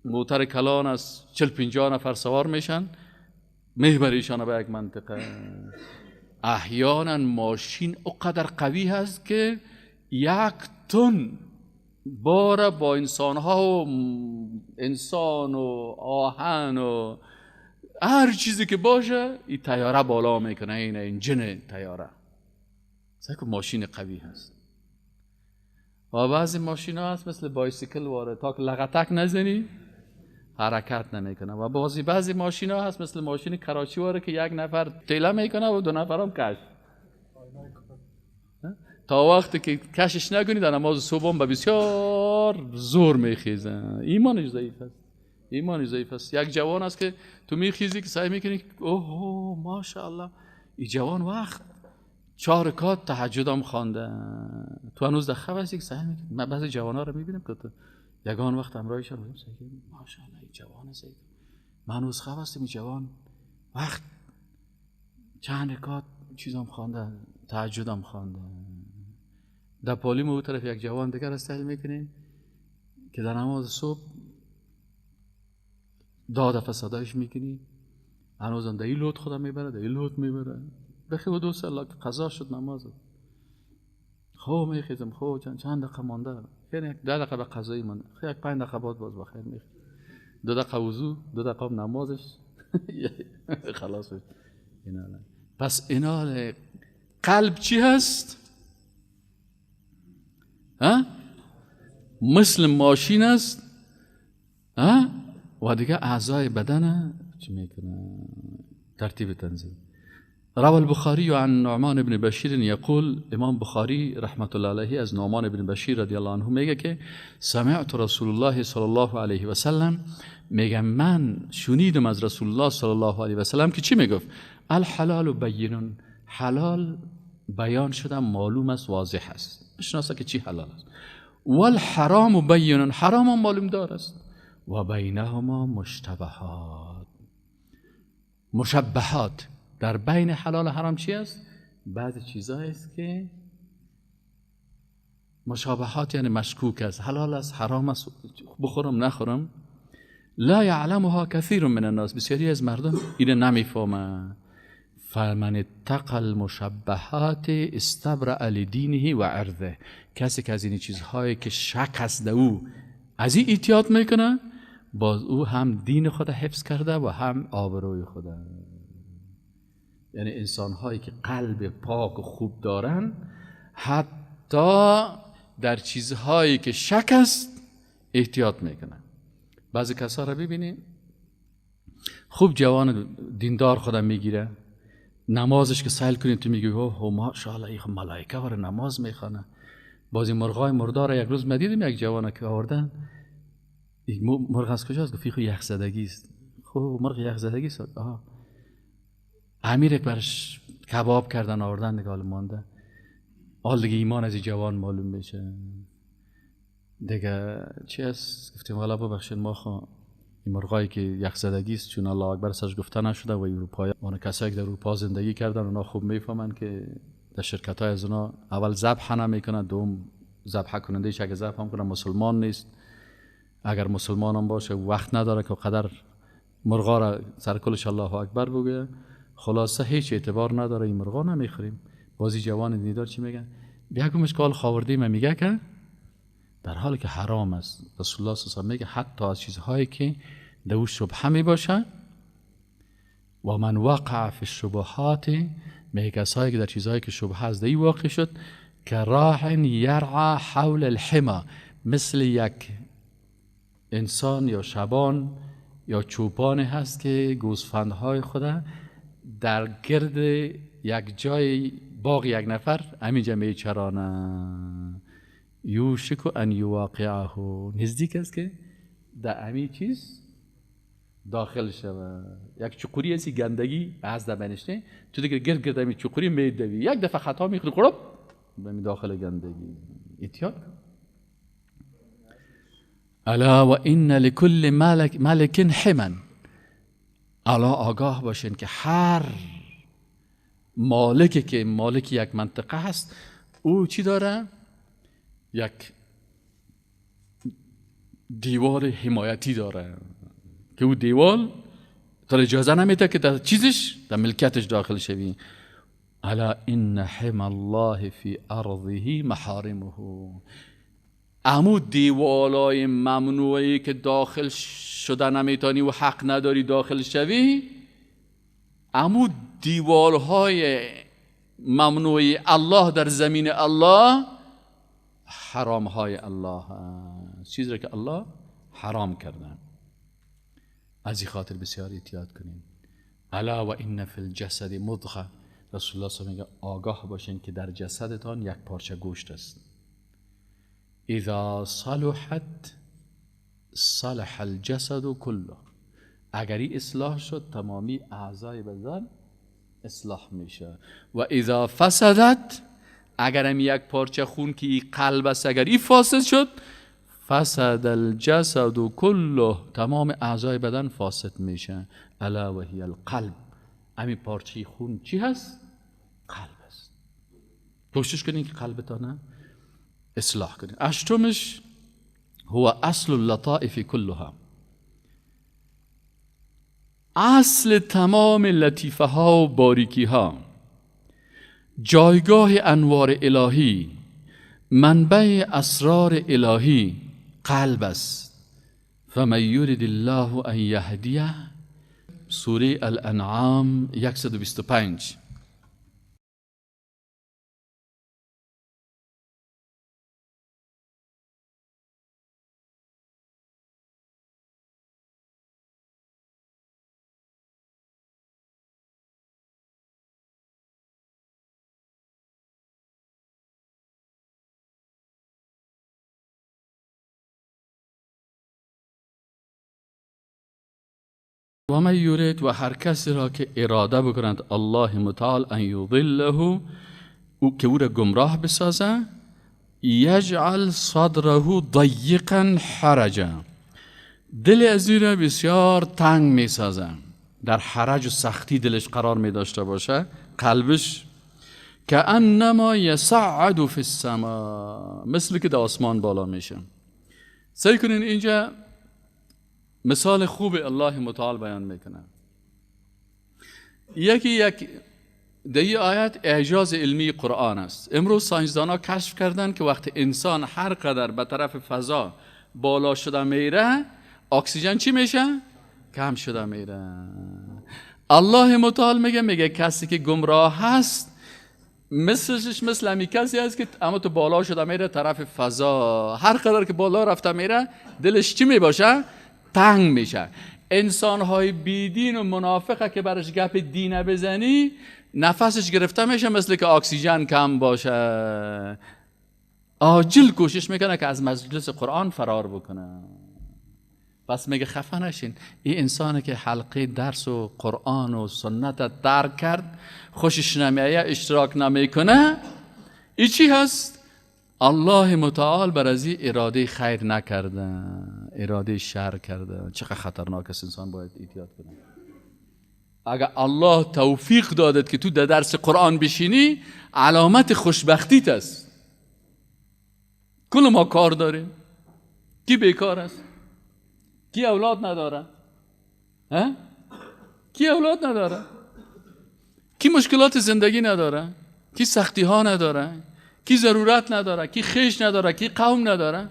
موتر کلان از 40-50 نفر سوار میشن، میبریشان به یک منطقه. احیانا ماشین اقدر قوی هست که 1 تن بار با انسان ها و انسان و آهن و هر چیزی که باشه این تیاره بالا میکنه، این انجن تیاره. سعی کن ماشین قوی هست. و بعضی ماشین ها هست مثل بایسیکل واره، تا که لغتک نزنی حرکت نمیکنه. و بعضی ماشین ها هست مثل ماشین کراچی واره که 1 نفر تیله میکنه و 2 نفر هم کش. تا وقتی که کشش نکنی در نماز صبح هم به بسیار زور میخیزن. ایمانش ضعیف است، ایمانش ضعیف است. یک جوان است که تو میخیزی که سعی میکنی اوه ماشاءالله این جوان وقت 4 رکعت تهجد هم خوانده، تو هنوز در خواب هستی که سعی میکنی. من بعضی جوان‌ها رو میبینم که تو یگان وقت همراهشان میگم سعی کنی ماشاءالله این جوان است، من هنوز خواب هستم، این جوان وقت چند رکعت چیزام خوانده، تهجدم خوانده. در پالیم او طرف یک جوان دیگر است تحلیل میکنیم که در نماز صبح 10 دفعه صدایش میکنی، هنوزم در این لوت خودم میبره، در این لوت میبره، بخیر و دوست الله که قضا شد نماز. خب میخیزم، خب چند دقیقه مانده، یعنی 10 دقیقه به قضایی مانده، خب یک 5 دقیقه بعد باز بخیر میخیزم، 2 دقیقه وضو، 2 دقیقه نمازش خلاص شد. پس اینا قلب چی هست؟ ها؟ مثل ماشین است، ها؟ و دیگه اعضای بدن چی میکنه؟ ترتیب تنظیم. روى البخاري عن نعمان بن بشیر یقول، امام بخاری رحمت الله علیه از نعمان بن بشیر رضی الله عنه میگه که سمعت رسول الله صلی الله علیه و سلم، میگه من شنیدم از رسول الله صلی الله علیه و سلم که چی میگفت؟ الحلال بین، حلال بیان شده، معلوم است، واضح است، بشناسه که چی حلال است. والحرام بین، حرام هم معلوم دار است. و بینهما مشتبهات، مشبهات، در بین حلال و حرام چی است؟ بعضی چیزایی است که مشابهات، یعنی مشکوک است، حلال است، حرام است، بخورم نخورم. لا یعلمها کثیر من الناس، بسیاری از مردم اینو نمیفهمند. فمن اتقى المشبهات استبرأ لدینه و عرضه، کسی که از این چیزهایی که شک است در او از این احتیاط میکنه، باز او هم دین خود حفظ کرده و هم آبروی خود. یعنی انسان هایی که قلب پاک و خوب دارن حتی در چیزهایی که شک است احتیاط میکنن. بعضی کسا را ببینیم خوب جوان دیندار خودم میگیره، نمازش که سیل کنید تو میگی اوه ماشاءالله این ملائکه واره نماز میخوانه. بعضی مرغای مردار یک روز مدیدم یک جوانه که آوردن، مرغ از کجاست؟ گفت خو یخ زدگی است. خب مرغ یخ زدگی است. آها، امیر برش کباب کردن آوردن دیگه، حال مانده. حال دیگه ایمان از جوان معلوم میشه دیگه. چی است؟ گفتیم والا ببخشید ما خو این مرغایی که یخ زدگی است چون الله اکبر سرش گفته نشده و اروپایی، اون کسایی که در اروپا زندگی کردن اونا خوب میفهمن که در شرکت های از اونا اول ذبح نمیکنن، دوم ذبح کننده اگه ذبح هم کنه مسلمان نیست، اگر مسلمان هم باشه وقت نداره که قدر مرغا را سر کلش الله اکبر بگه. خلاصه هیچ اعتبار نداره، این مرغا نمیخوریم. بازی جوان دیدار چی میگن؟ بیا کمش کال خاوردیم میگه که در حالی که حرام است. رسول الله صلی الله علیه و میگه حتی از چیزهایی که در او شبهه میباشه، و من وقع فی الشبهات، میگه کسایی که در چیزهایی که شبهه است در واقع شد، که راع یرعى حول الحما، مثل یک انسان یا شبان یا چوپان هست که گوسفندهای خود در گرد یک جای باغ یک نفر همینجا میچرانه، یوشک ان یواقعه، نزدیک است که در همین چیز داخل شود. یک چقوری هستی گندگی از در بنشته، تو دیگه گرد گرد همین چقوری میدوی، یک دفعه خطا میخوری قرب به داخل گندگی. احتیاط. الا و ان لکل ملک حما، الا آگاه باشین که هر مالکی که مالک یک منطقه هست او چی داره؟ یک دیوار حمایتی داره که او دیوار تا اجازه نمیده که در چیزش در ملکیتش داخل شوی. الا ان حم الله فی ارضه محارمه، امو دیوالای ممنوعی که داخل شده نمیتونی و حق نداری داخل شوی، امو دیوالهای ممنوعی الله در زمین الله حرامهای الله، چیزی که الله حرام کردن. از این خاطر بسیار احتیاط کنیم. الا و ان فی الجسد مضغه، رسول الله صلی الله علیه و آله آگاه باشین که در جسدتان یک پارچه گوشت است. اذا صلحت صلح الجسد كله، اگر این اصلاح شد تمامی اعضای بدن اصلاح میشه. و اذا فسدت، اگر هم یک پارچه خون که این قلب است اگر این فاسد شد، فسد الجسد كله، تمام اعضای بدن فاسد میشه. الا و هی القلب، همین پارچه خون چی هست؟ قلب است. کوشش کنین که قلبتان اصلاح کنین. هشتمش هو اصل اللطائف كلها، اصل تمام لطیفه ها و باریکی ها، جایگاه انوار الهی، منبع اسرار الهی قلب است. فمن یرد الله ان یهدیه، سوره الانعام 125. و من یرید، و هر کسی را که اراده بکنند الله متعال ان یضله، او که او را گمراه بسازه، یجعل صدره ضیقا حرجا، دل از او را بسیار تنگ میسازه، در حرج و سختی دلش قرار می داشته باشه، قلبش کأنما یصعد فی السماء، مثل که در آسمان بالا میشه. سعی کنین اینجا مثال خوب الله متعال بیان میکنه. یکی یک در این آیت اعجاز علمی قرآن است. امروز ساینسدانا کشف کردن که وقتی انسان هر قدر به طرف فضا بالا شده میره، اکسیژن چی میشه؟ کم شده میره. الله متعال میگه کسی که گمراه هست مثلش مثل همی کسی هست که اما تو بالا شده میره طرف فضا، هر قدر که بالا رفته میره دلش چی میباشه؟ تنگ میشه. انسان های بیدین و منافقه که برش گپ دینه بزنی نفسش گرفته میشه، مثل که اکسیژن کم باشه. عاجل کوشش میکنه که از مجلس قرآن فرار بکنه. پس میگه خفه نشین، این انسانی که حلقه درس و قرآن و سنت درک کرد، خوشش نمیایه، اشتراک نمیکنه، این چی هست؟ الله متعال بر از این اراده خیر نکرده، اراده شر کرده. چقدر خطرناک است، انسان باید احتیاط کنه. اگر الله توفیق دادت که تو در درس قرآن بشینی، علامت خوشبختیت است. کل ما کار داریم، کی بیکار است؟ کی اولاد نداره؟ ها؟ کی اولاد نداره؟ کی مشکلات زندگی نداره؟ کی سختی ها نداره؟ کی ضرورت نداره؟ کی خیش نداره؟ کی قوم نداره؟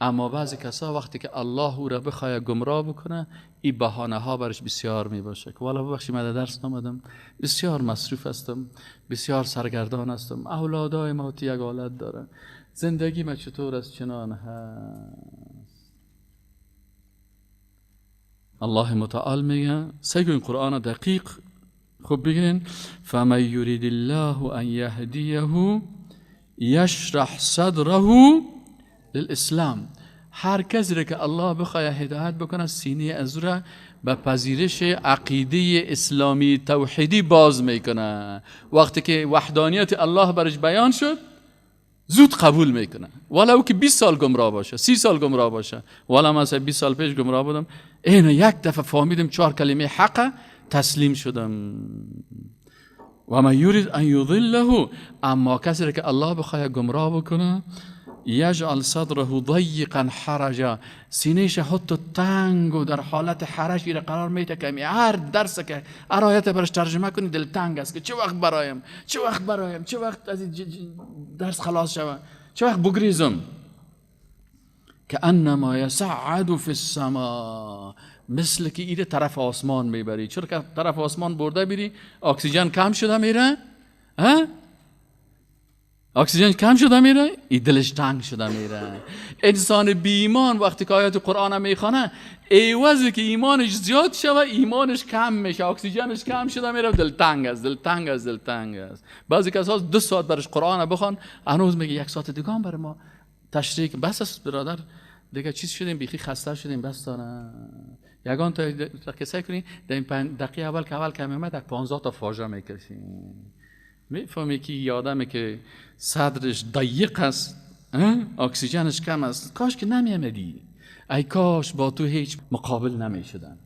اما بعضی کسا وقتی که الله او را بخواه گمراه بکنه، این بهانه ها برش بسیار می باشه که والا ببخشید من درس نامدم، بسیار مصروف هستم، بسیار سرگردان هستم، اولادای ما یک حالت داره، زندگی ما چطور است، چنان هست. الله متعال میگه سعی کنین قرآن دقیق خوب بگیرین. فمن یرید الله ان یهدیه یشرح صدره للاسلام. هر کسی را که الله بخواه هدایت بکنه، سینه از او را به پذیرش عقیده اسلامی توحیدی باز میکنه. وقتی که وحدانیت الله برش بیان شد، زود قبول میکنه، ولو که 20 سال گمراه باشه، 30 سال گمراه باشه. والا من 20 سال پیش گمراه بودم، اینو یک دفعه فهمیدم 4 کلمه حق، تسلیم شدم. و من یرید ان یضله، اما کسی را که الله بخواه گمراه بکنه، یجعل صدره ضیقا حرجا، سینهش حتی تنگ و در حالت حرج را قرار میده که هر درس که هر آیت برش ترجمه کنی دل تنگ است که چه وقت برایم، چه وقت برایم، چه وقت از درس خلاص شوم، چه وقت بگریزم. کأنما یصعد فی السماء، مثل که ایره طرف آسمان میبری. چرا که طرف آسمان برده بری، اکسیژن کم شده میره، ها؟ اکسیژن کم شده میره، ای دلش تنگ شده میره. انسان بی ایمان وقتی که آیات قرآن میخوانه، عوضی که ایمانش زیاد شوه، ایمانش کم میشه، اکسیژنش کم شده میره، دل تنگ است، دل تنگ است، دل تنگ است. بعضی کسا 2 ساعت برش قرآن بخوان، هنوز میگه 1 ساعت دیگه هم برای ما تشریح بس است برادر، دیگه چیز شدیم، بیخی خسته شدیم، بس داره. یگان تا کسایی کنی در این 5 دقیقه اول که اول کم اومد 15 تا فاجعه میکشی. میفهمی که یه آدمی که صدرش ضیق است، اکسیژنش کم است، کاش که نمیامدی، ای کاش با تو هیچ مقابل نمیشدن،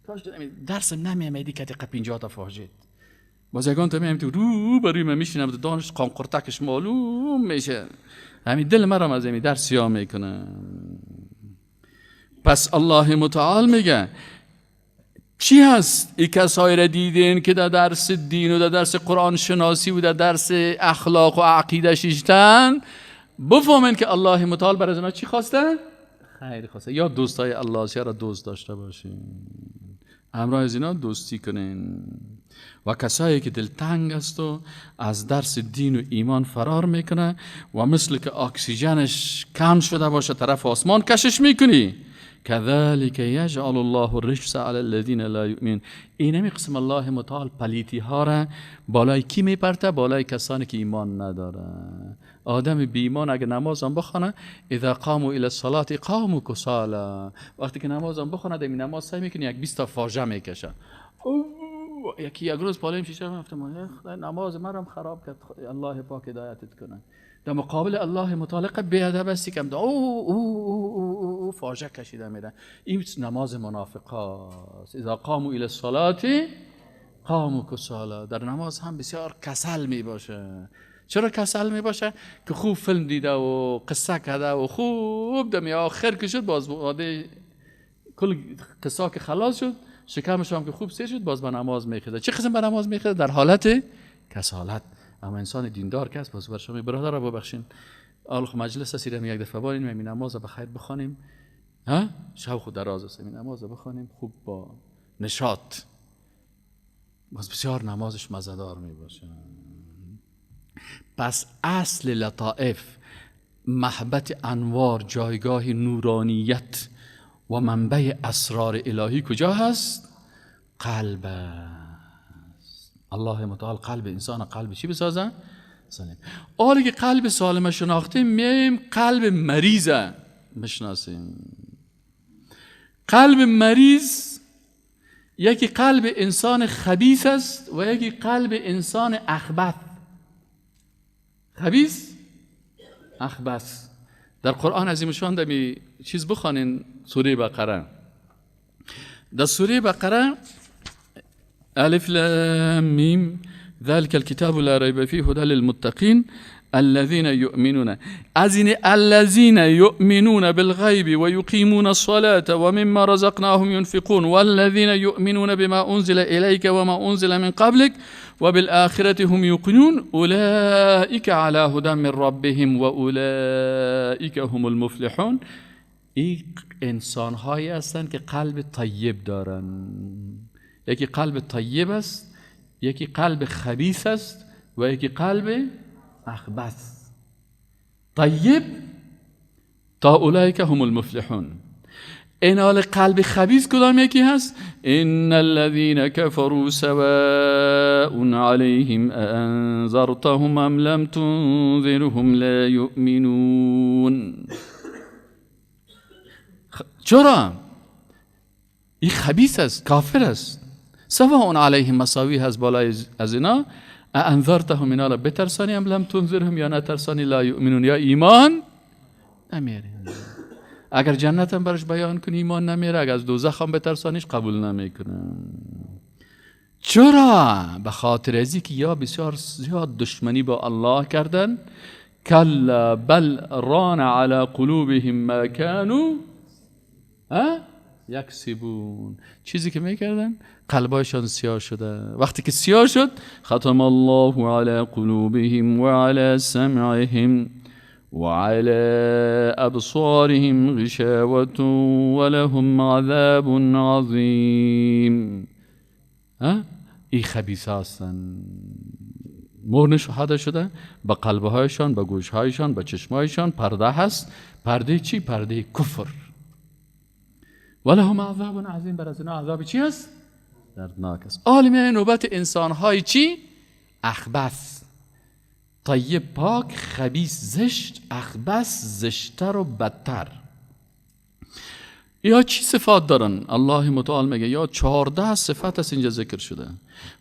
کاش درس نمیامدی که دقیقه 50 تا فاجعه. باز یگان تا میام تو رو بروی من میشینم، دانش قانقرتکش معلوم میشه، همین دل مرام از همین درس سیاه میکنه. پس الله متعال میگه چی هست؟ ای کسایی را دیدین که در درس دین و در درس قرآن شناسی و در درس اخلاق و عقیده شیشتن، بفهمین که الله متعال بر از اینا چی خواسته؟ خیر خواسته. یا دوستای الله را دوست داشته باشین، همراه از اینا دوستی کنین. و کسایی که دلتنگ است و از درس دین و ایمان فرار میکنه و مثل که اکسیژنش کم شده باشه طرف آسمان کشش میکنی، كذلك يجعل الله الرجس على الذين لا يؤمنون. اینمی قسم الله متعال پلیتی ها را بالای کی میپرته؟ بالای کسانی که ایمان نداره. آدم بی ایمان اگه نماز هم بخونه، اذا قاموا الى الصلاه قاموا كسالى، وقتی که نماز هم بخونه در نماز سعی میکنه یک 20 تا فاجعه میکشه. یکی یک روز پالیم شیشه گفتم خدای نماز مرم خراب کرد، الله پاک هدایتت کنه. در مقابل الله متعال بی ادب هستی کم او او او او فاجعه کشیده میره. این نماز منافقاست. اذا قاموا الى الصلاه قاموا كسالى. در نماز هم بسیار کسل میباشه. چرا کسل میباشه؟ که خوب فیلم دیده و قصه کرده و خوب دمی آخر که شد باز عاده کل قصه که خلاص شد، شکمش هم که خوب سیر شد، باز به نماز میخیزه. چه قسم به نماز میخیزه؟ در حالت کسالت. اما انسان دیندار که است باز بر شما برادر را ببخشین، آل مجلس هستیم یک دفعه بار این نماز به خیر بخوانیم، ها شب خود دراز است، این نماز بخوانیم خوب با نشاط، باز بسیار نمازش مزدار میباشه. پس اصل لطائف، محبت انوار، جایگاه نورانیت و منبع اسرار الهی کجا هست؟ قلب است. الله متعال قلب انسان قلب چی بسازه؟ سالم. آره که قلب سالم شناختیم، میایم قلب مریض مشناسیم. قلب مریض یکی قلب انسان خبیث است و یکی قلب انسان اخبث. خبیث، اخبث. در قرآن عظیم شان دمی چیز بخوانین، سوره بقره. در سوره بقره الف لام میم ذلك الكتاب لا ريب فيه هدى للمتقين الذين يؤمنون، از الذين يؤمنون بالغيب ويقيمون الصلاة ومما رزقناهم ينفقون والذين يؤمنون بما أنزل إليك وما أنزل من قبلك وبالآخرة هم يوقنون أولئك على هدى من ربهم وأولئك هم المفلحون. این انسان هایی هستند که قلب طیب دارن. یکی قلب طیب است، یکی قلب خبیث است و یکی قلب اخبث. طیب تا اولئک هم المفلحون. این حال قلب خبیث کدام یکی هست؟ ان الذين كفروا سواء عليهم أأنذرتهم ام لم تنذرهم لا يؤمنون. چرا؟ این خبیث است، کافر است. سواء علیهم مساوی هست بالای از اینا. انذرتهم، اینا را بترسانی، ام لم تنذرهم، یا نترسانی، لا یؤمنون، یا ایمان نمیاره. اگر جنت هم برش بیان کنی ایمان نمیاره، اگر از دوزخ هم بترسانیش قبول نمیکنه. چرا؟ به خاطر ازی که یا بسیار زیاد دشمنی با الله کردن. کلا بل ران علی قلوبهم ما كانوا یکسبون. چیزی که میکردن قلبایشان سیاه شده. وقتی که سیاه شد، ختم الله علی قلوبهم و علی سمعهم و علی ابصارهم غشاوة ولهم عذاب عظیم. ای خبیث هستن، مهر نشده شده به قلبهایشان، به گوشهایشان، به چشمهایشان پرده هست. پرده چی؟ پرده کفر. ولهم عذاب عظیم، بر از اینا عذاب چی هست؟ دردناک است. عالمه نوبت انسان‌های چی؟ اخبث. طیب پاک، خبیث زشت، اخبث زشتر و بدتر. یا چی صفات دارن؟ الله متعال میگه یا 14 صفت است اینجا ذکر شده.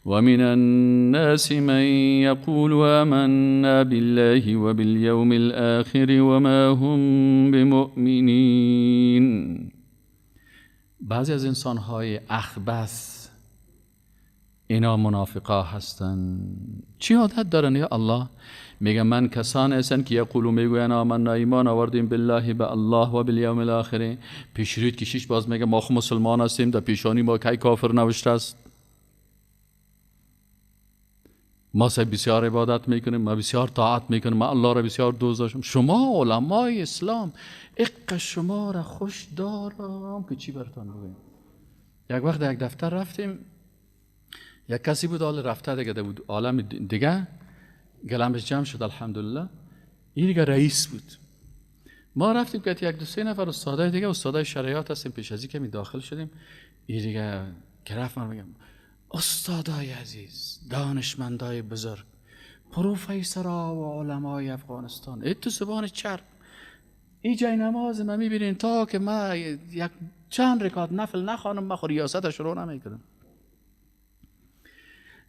و من الناس من یقول آمنا بالله وبالیوم الاخر وما هم بمؤمنین. بعضی از انسان‌های اخبث اینا منافقا هستن. چی عادت دارن یا الله؟ میگه من کسان هستن که یقولو میگوین آمنا، ایمان آوردیم، بالله به الله و بالیوم الاخر. پیشرید کشیش باز میگه ما خو مسلمان هستیم، در پیشانی ما کی کافر نوشته است؟ ما بسیار عبادت میکنیم، ما بسیار طاعت میکنیم، ما الله را بسیار دوست داشتم. شما علمای اسلام اق شما را خوش دارم که چی براتون بگم. یک وقت یک دفتر رفتیم، یک کسی بود حال رفته دیگه بود عالم دیگه، گلمش جمع شد الحمدلله. این دیگه رئیس بود. ما رفتیم که یک دو سه نفر استادای دیگه، استادای شرعیات هستیم، پیش از این که داخل شدیم، این دیگه که رفت من میگم استادای عزیز، دانشمندای بزرگ، پروفسورها و علمای افغانستان، ای تو زبان چرب، این جای نماز ما میبینین تا که ما یک چند رکعت نفل نخوانم ما خود ریاست شروع نمیکنم.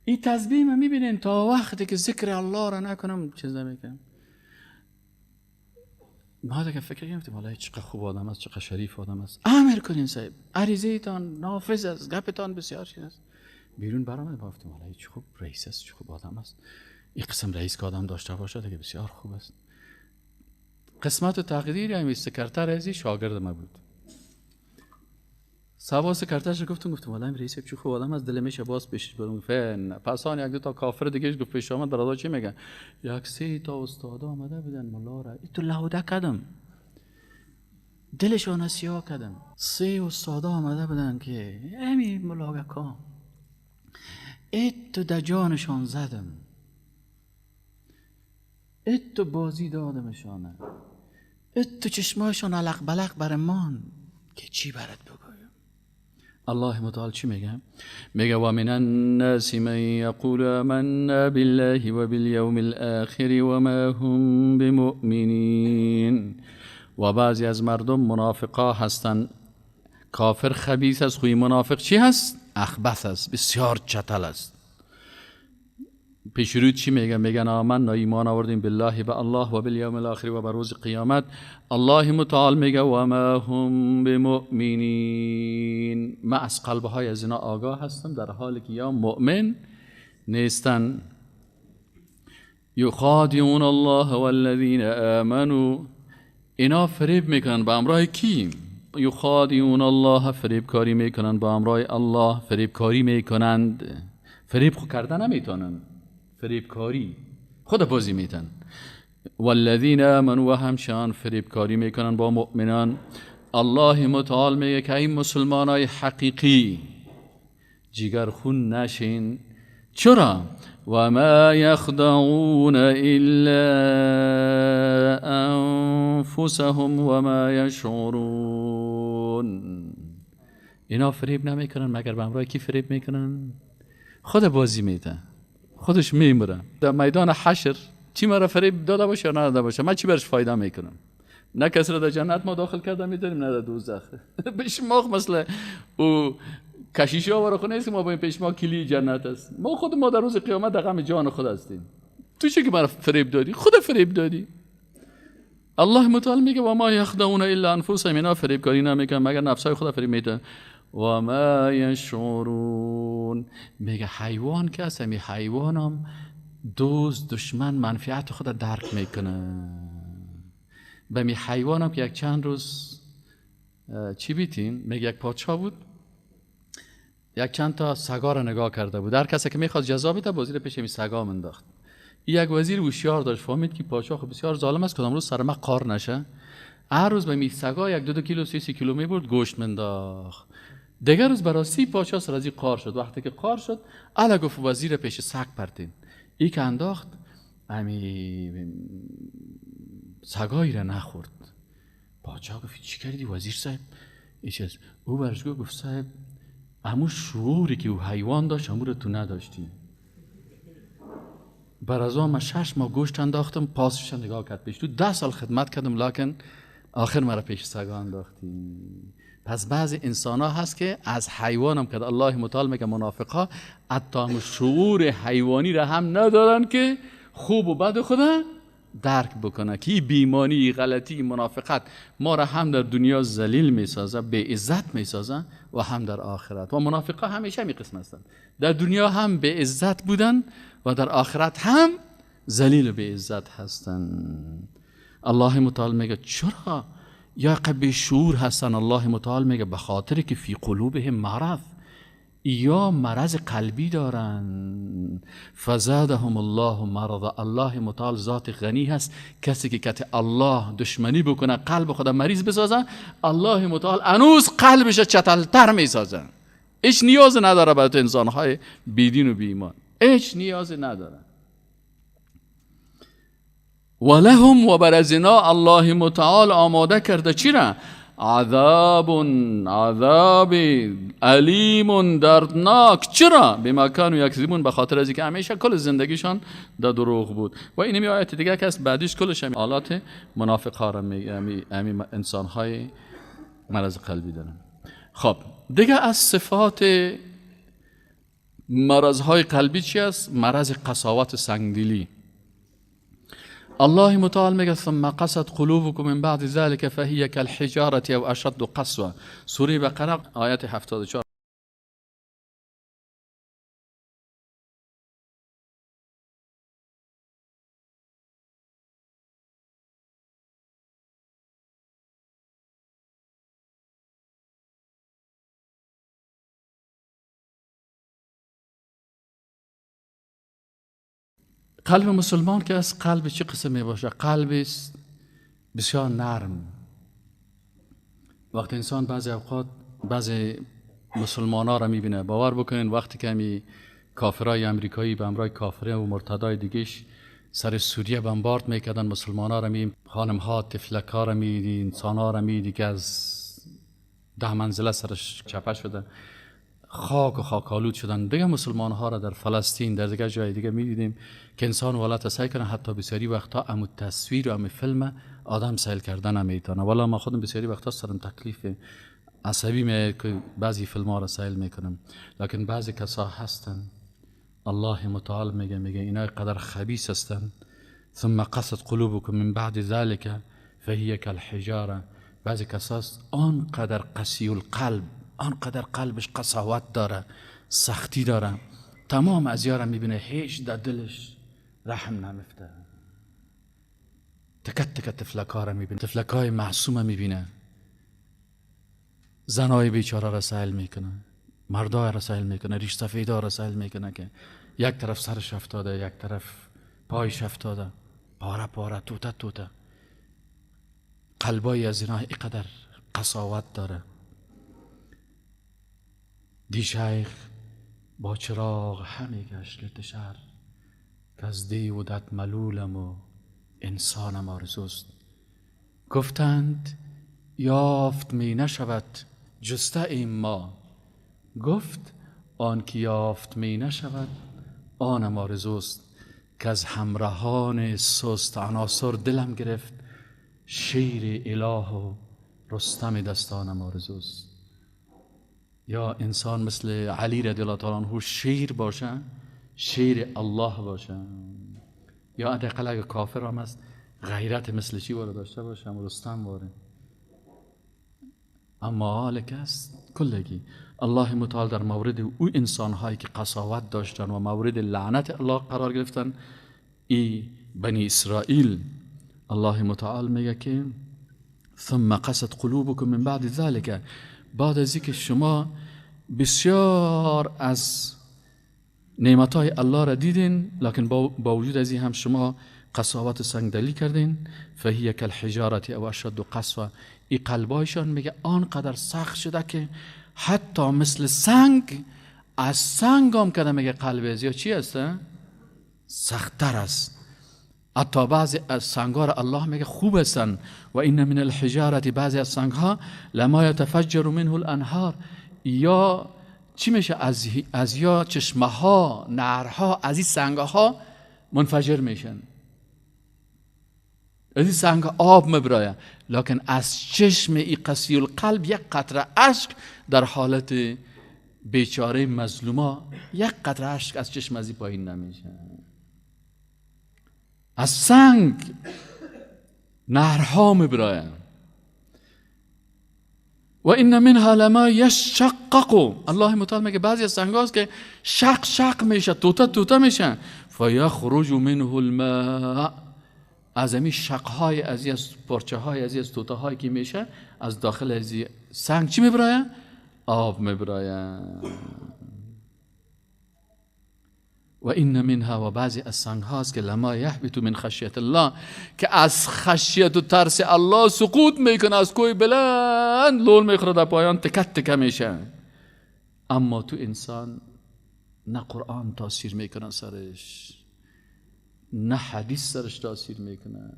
این تسبیح ما میبینین تا وقتی که ذکر الله را نکنم چیز نمیکنم. ما دیگه فکر کردیم والله چقدر خوب آدم است، چقدر شریف آدم است. امر کنین صاحب، عریضه تان نافذ است، گپتان بسیار چیز است. بیرون برآمد، گفتیم والله چه خوب رئیس است، چه خوب آدم است. این قسم رئیس که آدم داشته باشه دیگه بسیار خوب است. قسمت و تقدیر همین سکرتر ازی شاگرد ما بود. سوا سکرترش گفتم والله رئیس چه خوب آدم از دل میشه باز پیش برم. فن پسان یک دو تا کافر دیگه گفت پیش آمد برادر چی میگن؟ یک سه تا استاد آمده بودن ملا را تو لوده کردم، دلشون سیاه کردم. سه استاد آمده بودن که همین ملاگه کام ای تو در جانشان زدم، ای تو بازی دادمشانه، ای تو چشمایشان علق بلق برمان که چی برات بگویم. الله متعال چی میگه؟ میگه و من الناس من یقول آمنا بالله وبالیوم الاخر وما هم بمؤمنین. و بعضی از مردم منافقا هستن. کافر خبیث است، خوی منافق چی هست؟ اخبث است، بسیار چتل است. پیش رو چی میگن؟ میگن آمنا، ایمان آوردیم بالله به الله و بالیوم الاخر و به روز قیامت. الله متعال میگه و ما هم بمؤمنین. ما از قلبهای از اینا آگاه هستم در حالی که یا مؤمن نیستن. یخادعون الله والذین آمنوا. اینا فریب میکنن به امرای کی؟ یخادعون الله، فریب کاری میکنن با امرای الله، فریب کاری میکنند. فریب خو کردن نمیتونن، فریبکاری خود بازی میتن. والذین آمنوا و همچنان فریبکاری میکنن با مؤمنان. الله متعال میگه که این مسلمان های حقیقی جگر خون نشین. چرا؟ و ما یخدعون الا انفسهم و ما یشعرون. اینا فریب نمیکنن مگر به همراه کی فریب میکنن؟ خود بازی میتن، خودش میمره در میدان حشر. چی مرا فریب داده باشه یا نداده باشه، من چی برش فایده میکنم؟ نه کسی را در جنت ما داخل کرده میتونیم، نه در دوزخ. پیش ما مثل او کشیش ها ورا خونه نیست که ما با این پیش ما کلی جنت است. ما خود ما در روز قیامت در غم جان خود هستیم. تو چی که مرا فریب دادی؟ خود فریب دادی. الله متعال میگه و ما یخدعون الا انفسهم. اینا فریبکاری نمیکنن مگر نفسای خود فریب میدن. و ما یشعرون. میگه حیوان که هست، می حیوانم دوست دشمن منفعت خود درک میکنه. به می حیوانم که یک چند روز چی بیتیم، میگه یک پادشاه بود، یک چند تا سگا را نگاه کرده بود. هر کسی که میخواد جزا بده بازی رو پیش می سگا منداخت. یک وزیر هوشیار داشت، فهمید که پادشاه خب بسیار ظالم است، کدام روز سر ما قار نشه. هر روز به می سگا یک دو دو کیلو 3 کیلو میبرد گوشت منداخت. دیگر روز براسی پادشاه سر از این قار شد. وقتی که قار شد، الا گفت وزیر پیش سگ پرتین. ای که انداخت امی سگایی را نخورد. پادشاه گفت چی کردی وزیر صاحب؟ ای چیز او برش گفت صاحب همون شعوری که او حیوان داشت همون رو تو نداشتی. بر ما 6 ماه گوشت انداختم، پاسش نگاه کرد پیش تو 10 سال خدمت کردم، لکن آخر مرا پیش سگا انداختی. پس بعضی انسان ها هست که از حیوان هم که الله متعال میگه منافق ها حتی شعور حیوانی را هم ندارن که خوب و بد خدا درک بکنه که بیمانی، غلطی، منافقت ما را هم در دنیا ذلیل میسازه، بی عزت میسازه و هم در آخرت. و منافقا همیشه می قسم هستند، در دنیا هم بی عزت بودن و در آخرت هم ذلیل و بی عزت هستند. الله متعال میگه چرا یا قبی شعور هستن؟ الله متعال میگه به خاطر که فی قلوبهم مرض، یا مرض قلبی دارن. فزادهم الله مرضا. الله متعال ذات غنی هست، کسی که کت الله دشمنی بکنه قلب خدا مریض بسازه، الله متعال انوز قلبش چتلتر میسازه. هیچ نیاز نداره برایانسانهای بیدین و بی ایمان، هیچ نیاز نداره. ولهم و بر از اینا الله متعال آماده کرده چی را؟ عذاب، عذاب الیم دردناک. چرا؟ بما کانوا یکذبون، به خاطر از اینکه همیشه کل زندگیشان در دروغ بود. و این می آیت دیگه که است بعدیش کلش هم آلات منافق ها را می، انسان های مرض قلبی دارن. خب دیگه از صفات مرض های قلبی چی است؟ مرض قساوت سنگدلی. الله متعال میگه ثم قست قلوبكم من بعد ذلك فهي كالحجارة او اشد قسوة. سوره بقره آیت 74. قلب مسلمان که از قلب چه قسم می باشه؟ قلب است بسیار نرم. وقتی انسان بعضی اوقات بعضی مسلمان ها را میبینه، باور بکنین وقتی که می کافرای امریکایی به همراه کافره و مرتدای دیگهش سر سوریه بمبارد میکردن، مسلمان ها را می، خانم ها، طفلک ها را می، انسان ها را می دیگه از 10 منزله سرش چپه شده، خاک و خاک آلود شدن. دیگه مسلمان ها را در فلسطین در دیگه جای دیگه می دیدیم که انسان ولت سعی کنه، حتی بسیاری وقتا امو تصویر و امو فیلم آدم سیل کردن نمیتونه. والا ما خودم بسیاری وقتا سرم تکلیف عصبی می که بعضی فیلم ها را سیل میکنم، لکن بعضی کسا هستن الله متعال میگه اینا قدر خبیث هستن. ثم قست قلوبكم من بعد ذلك فهي كالحجاره. بعضی کساست آنقدر قسی القلب، آنقدر قلبش قساوت داره، سختی داره، تمام از یارم میبینه هیچ در دلش رحم نمیفته. تکت تکت طفلک‌ها را میبینه، طفلک‌های معصومه میبینه، زنای بیچاره را سیل میکنه، مردای را سیل میکنه، ریش سفیدا را سیل میکنه که یک طرف سرش افتاده، یک طرف پایش افتاده، پاره پاره، توته توته. قلبای از اینا اینقدر قساوت داره. دی شیخ با چراغ همی گشت گرد شهر، که از دی و دت ملولم و انسانم آرزوست. گفتند یافت می نشود جسته ایم ما، گفت آن که یافت می نشود آنم آرزوست. که از همراهان سست عناصر دلم گرفت، شیر اله و رستم دستانم آرزوست. یا انسان مثل علی رضی الله تعالی عنه شیر باشه، شیر الله باشه، یا حداقل اگه کافر هم است غیرت مثل چی واره داشته باشه، رستم واره. اما حال که است کلگی الله متعال در مورد او انسان هایی که قساوت داشتن و مورد لعنت الله قرار گرفتن، ای بنی اسرائیل، الله متعال میگه که ثم قست قلوبكم من بعد ذلك، بعد از اینکه شما بسیار از نعمتهای الله را دیدین، لکن با وجود از این هم شما قساوت سنگدلی کردین. فهی کالحجارة او اشد قسوة. این قلبایشان میگه آنقدر سخت شده که حتی مثل سنگ، از سنگ هم کده میگه قلب از یا چی هست؟ سختتر است. حتی بعضی از سنگ‌ها را الله میگه خوب هستن. و این من الحجارة، بعضی از سنگ‌ها لما یتفجر منه الانهار، یا چی میشه از یا چشمه ها، نهرها از این سنگ‌ها منفجر میشن، از این سنگ آب مبرایه، لکن از چشم ای قسی القلب یک قطره اشک در حالت بیچاره مظلوما، یک قطره اشک از چشم از این پایین نمیشه. از سنگ نهرها مبرایه. و این منها لما یشقق، الله متعال میگه بعضی از سنگ هاست که شق شق میشه، توته توته میشه. فیخرج منه الماء، از این شق های از این پارچه های از این توته هایی که میشه از داخل از سنگ چی میبرایه؟ آب میبرایه. و این منها، و بعضی از سنگ هاست که لما یهبط من خشیت الله، که از خشیت و ترس الله سقوط میکنه، از کوی بلند لول میخوره در پایان تکت تکه میشه. اما تو انسان نه قرآن تاثیر میکنه سرش، نه حدیث سرش تاثیر میکنه،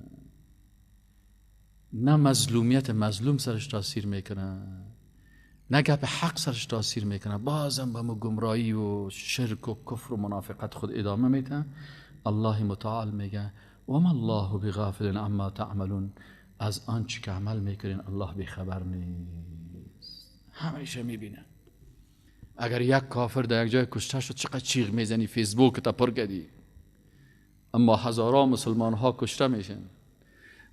نه مظلومیت مظلوم سرش تاثیر میکنه، نه گپ حق سرش تاثیر میکنه، بازم به گمراهی و شرک و کفر و منافقت خود ادامه میده. الله متعال میگه و ما الله بغافل عما تعملون، از آنچه که عمل میکنین الله بیخبر نیست، همیشه میبینه. اگر یک کافر در یک جای کشته شد چقدر چیغ میزنی، فیسبوک تا پر کردی، اما هزاران مسلمان ها کشته میشن.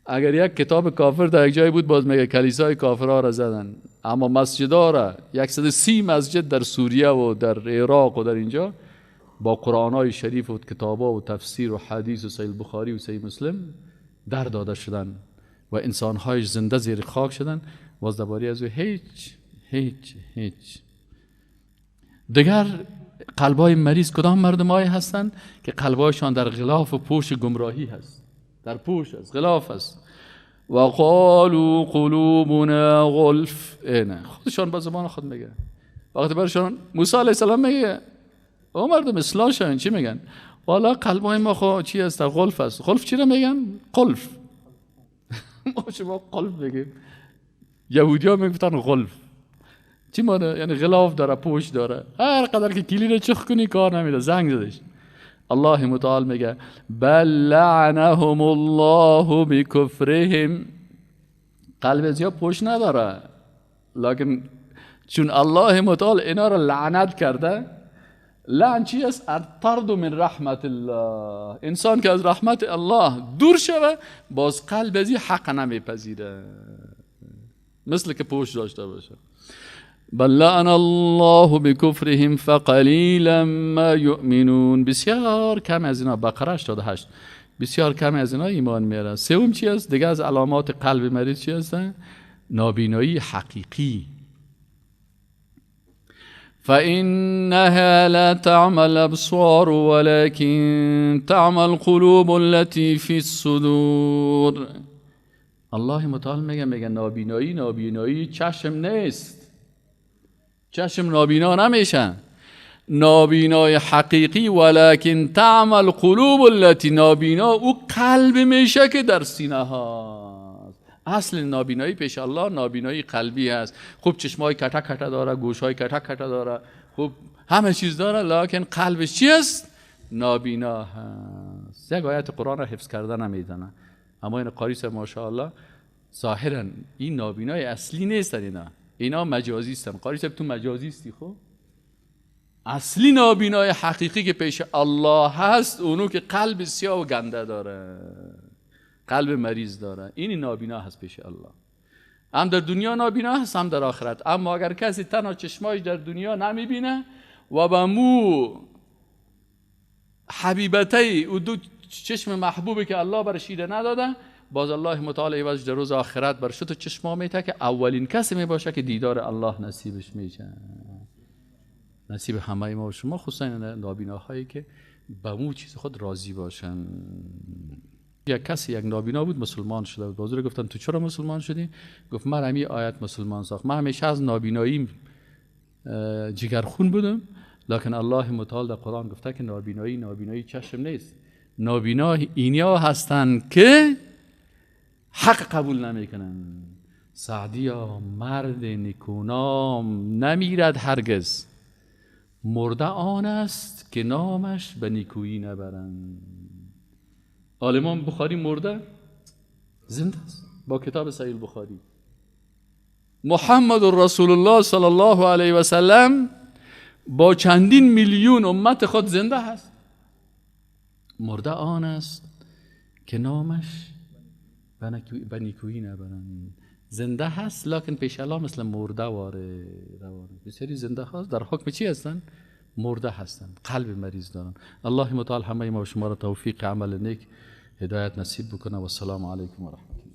اگر یک کتاب کافر در یک جای بود باز میگه کلیسای کافرها را زدن، اما مسجدها را 130 مسجد در سوریه و در عراق و در اینجا با قرآنای شریف و کتابا و تفسیر و حدیث و صحیح بخاری و صحیح مسلم در داده شدن و انسانهای زنده زیر خاک شدن. باز درباره از او هیچ هیچ هیچ. دیگر قلبای مریض کدام مردمایی هستند که قلبایشان در غلاف و پوش گمراهی هست، در پوش است، غلاف است. و قالوا قلوبنا غلف، نه خودشان با زبان خود میگه. وقتی برشان موسی علیه السلام میگه او مردم اصلاح شوین، چی میگن؟ والا قلبای ما خو چی است؟ غلف است. غلف چی را میگن؟ قلف. ما شما قلف میگیم، یهودی ها میگفتن غلف. چی مانه؟ یعنی غلاف داره، پوش داره، هر قدر که کلید رو چخ کنی کار نمیده، زنگ زدش. الله متعال میگه بل لعنهم الله بکفرهم، قلب زیاد پوش نداره، لکن چون الله متعال اینا را لعنت کرده. لعن چی است؟ الطرد من رحمت الله. انسان که از رحمت الله دور شوه باز قلب ازی حق نمیپذیره، مثل که پوش داشته باشه. بل لعن الله بکفرهم فقلیلا ما یؤمنون. بسیار کم از اینا، بقره 88، بسیار کم از اینا ایمان میارن. سوم چی است؟ دیگه از علامات قلب مریض چی است؟ نابینایی حقیقی. فإنها لا تعمى الأبصار ولكن تعمى القلوب التي في الصدور. الله متعال میگه نابینایی نابینایی چشم نیست، چشم نابینا نمیشن. نابینای حقیقی ولكن تعمى القلوب التي، نابینا او قلب میشه که در سینه ها. اصل نابینایی پیش الله نابینایی قلبی هست. خوب چشمای کته کته داره، گوشای کته کته داره، خوب همه چیز داره، لکن قلبش چی است؟ نابینا هست. یک آیت قرآن را حفظ کردن نمیدانه، اما این قاری صاحب ماشاءالله ظاهرا این نابینای اصلی نیستن، اینا مجازی هستن. قاری صاحب تو مجازی هستی. خب اصلی نابینای حقیقی که پیش الله هست اونو که قلب سیاه و گنده داره، قلب مریض داره، این نابینا هست پیش الله. هم در دنیا نابینا هست، هم در آخرت. اما اگر کسی تنها چشمایش در دنیا نمیبینه و به مو حبیبتی او دو چشم محبوبی که الله برش ایده نداده، باز الله متعال عوض در روز آخرت برش تو چشما میته که اولین کسی میباشه که دیدار الله نصیبش میشه. نصیب همه ما و شما، خصوصا نابیناهایی که به مو چیز خود راضی باشن. یک کسی، یک نابینا بود، مسلمان شده بود. بازور گفتن تو چرا مسلمان شدی؟ گفت من همی آیت مسلمان ساخت. من همیشه از نابیناییم جگرخون بودم، لکن الله متعال در قرآن گفته که نابینایی نابینایی چشم نیست، نابینا اینیا هستند که حق قبول نمیکنن. سعدیا مرد نیکونام نمیرد هرگز، مرده آن است که نامش به نیکویی نبرند. امام بخاری مرده، زنده است با کتاب صحیح بخاری. محمد رسول الله صلی الله علیه و سلم با چندین میلیون امت خود زنده هست. مرده آن است که نامش به نیکویی نبرند. زنده هست لکن پیش الله مثل مرده واره روانه. بسیاری زنده هست در حکم چی هستند؟ مرده هستند، قلب مریض دارن. الله متعال همه ما و شما را توفیق عمل نیک هدایت نصیب بکنه. و السلام علیکم و رحمت الله.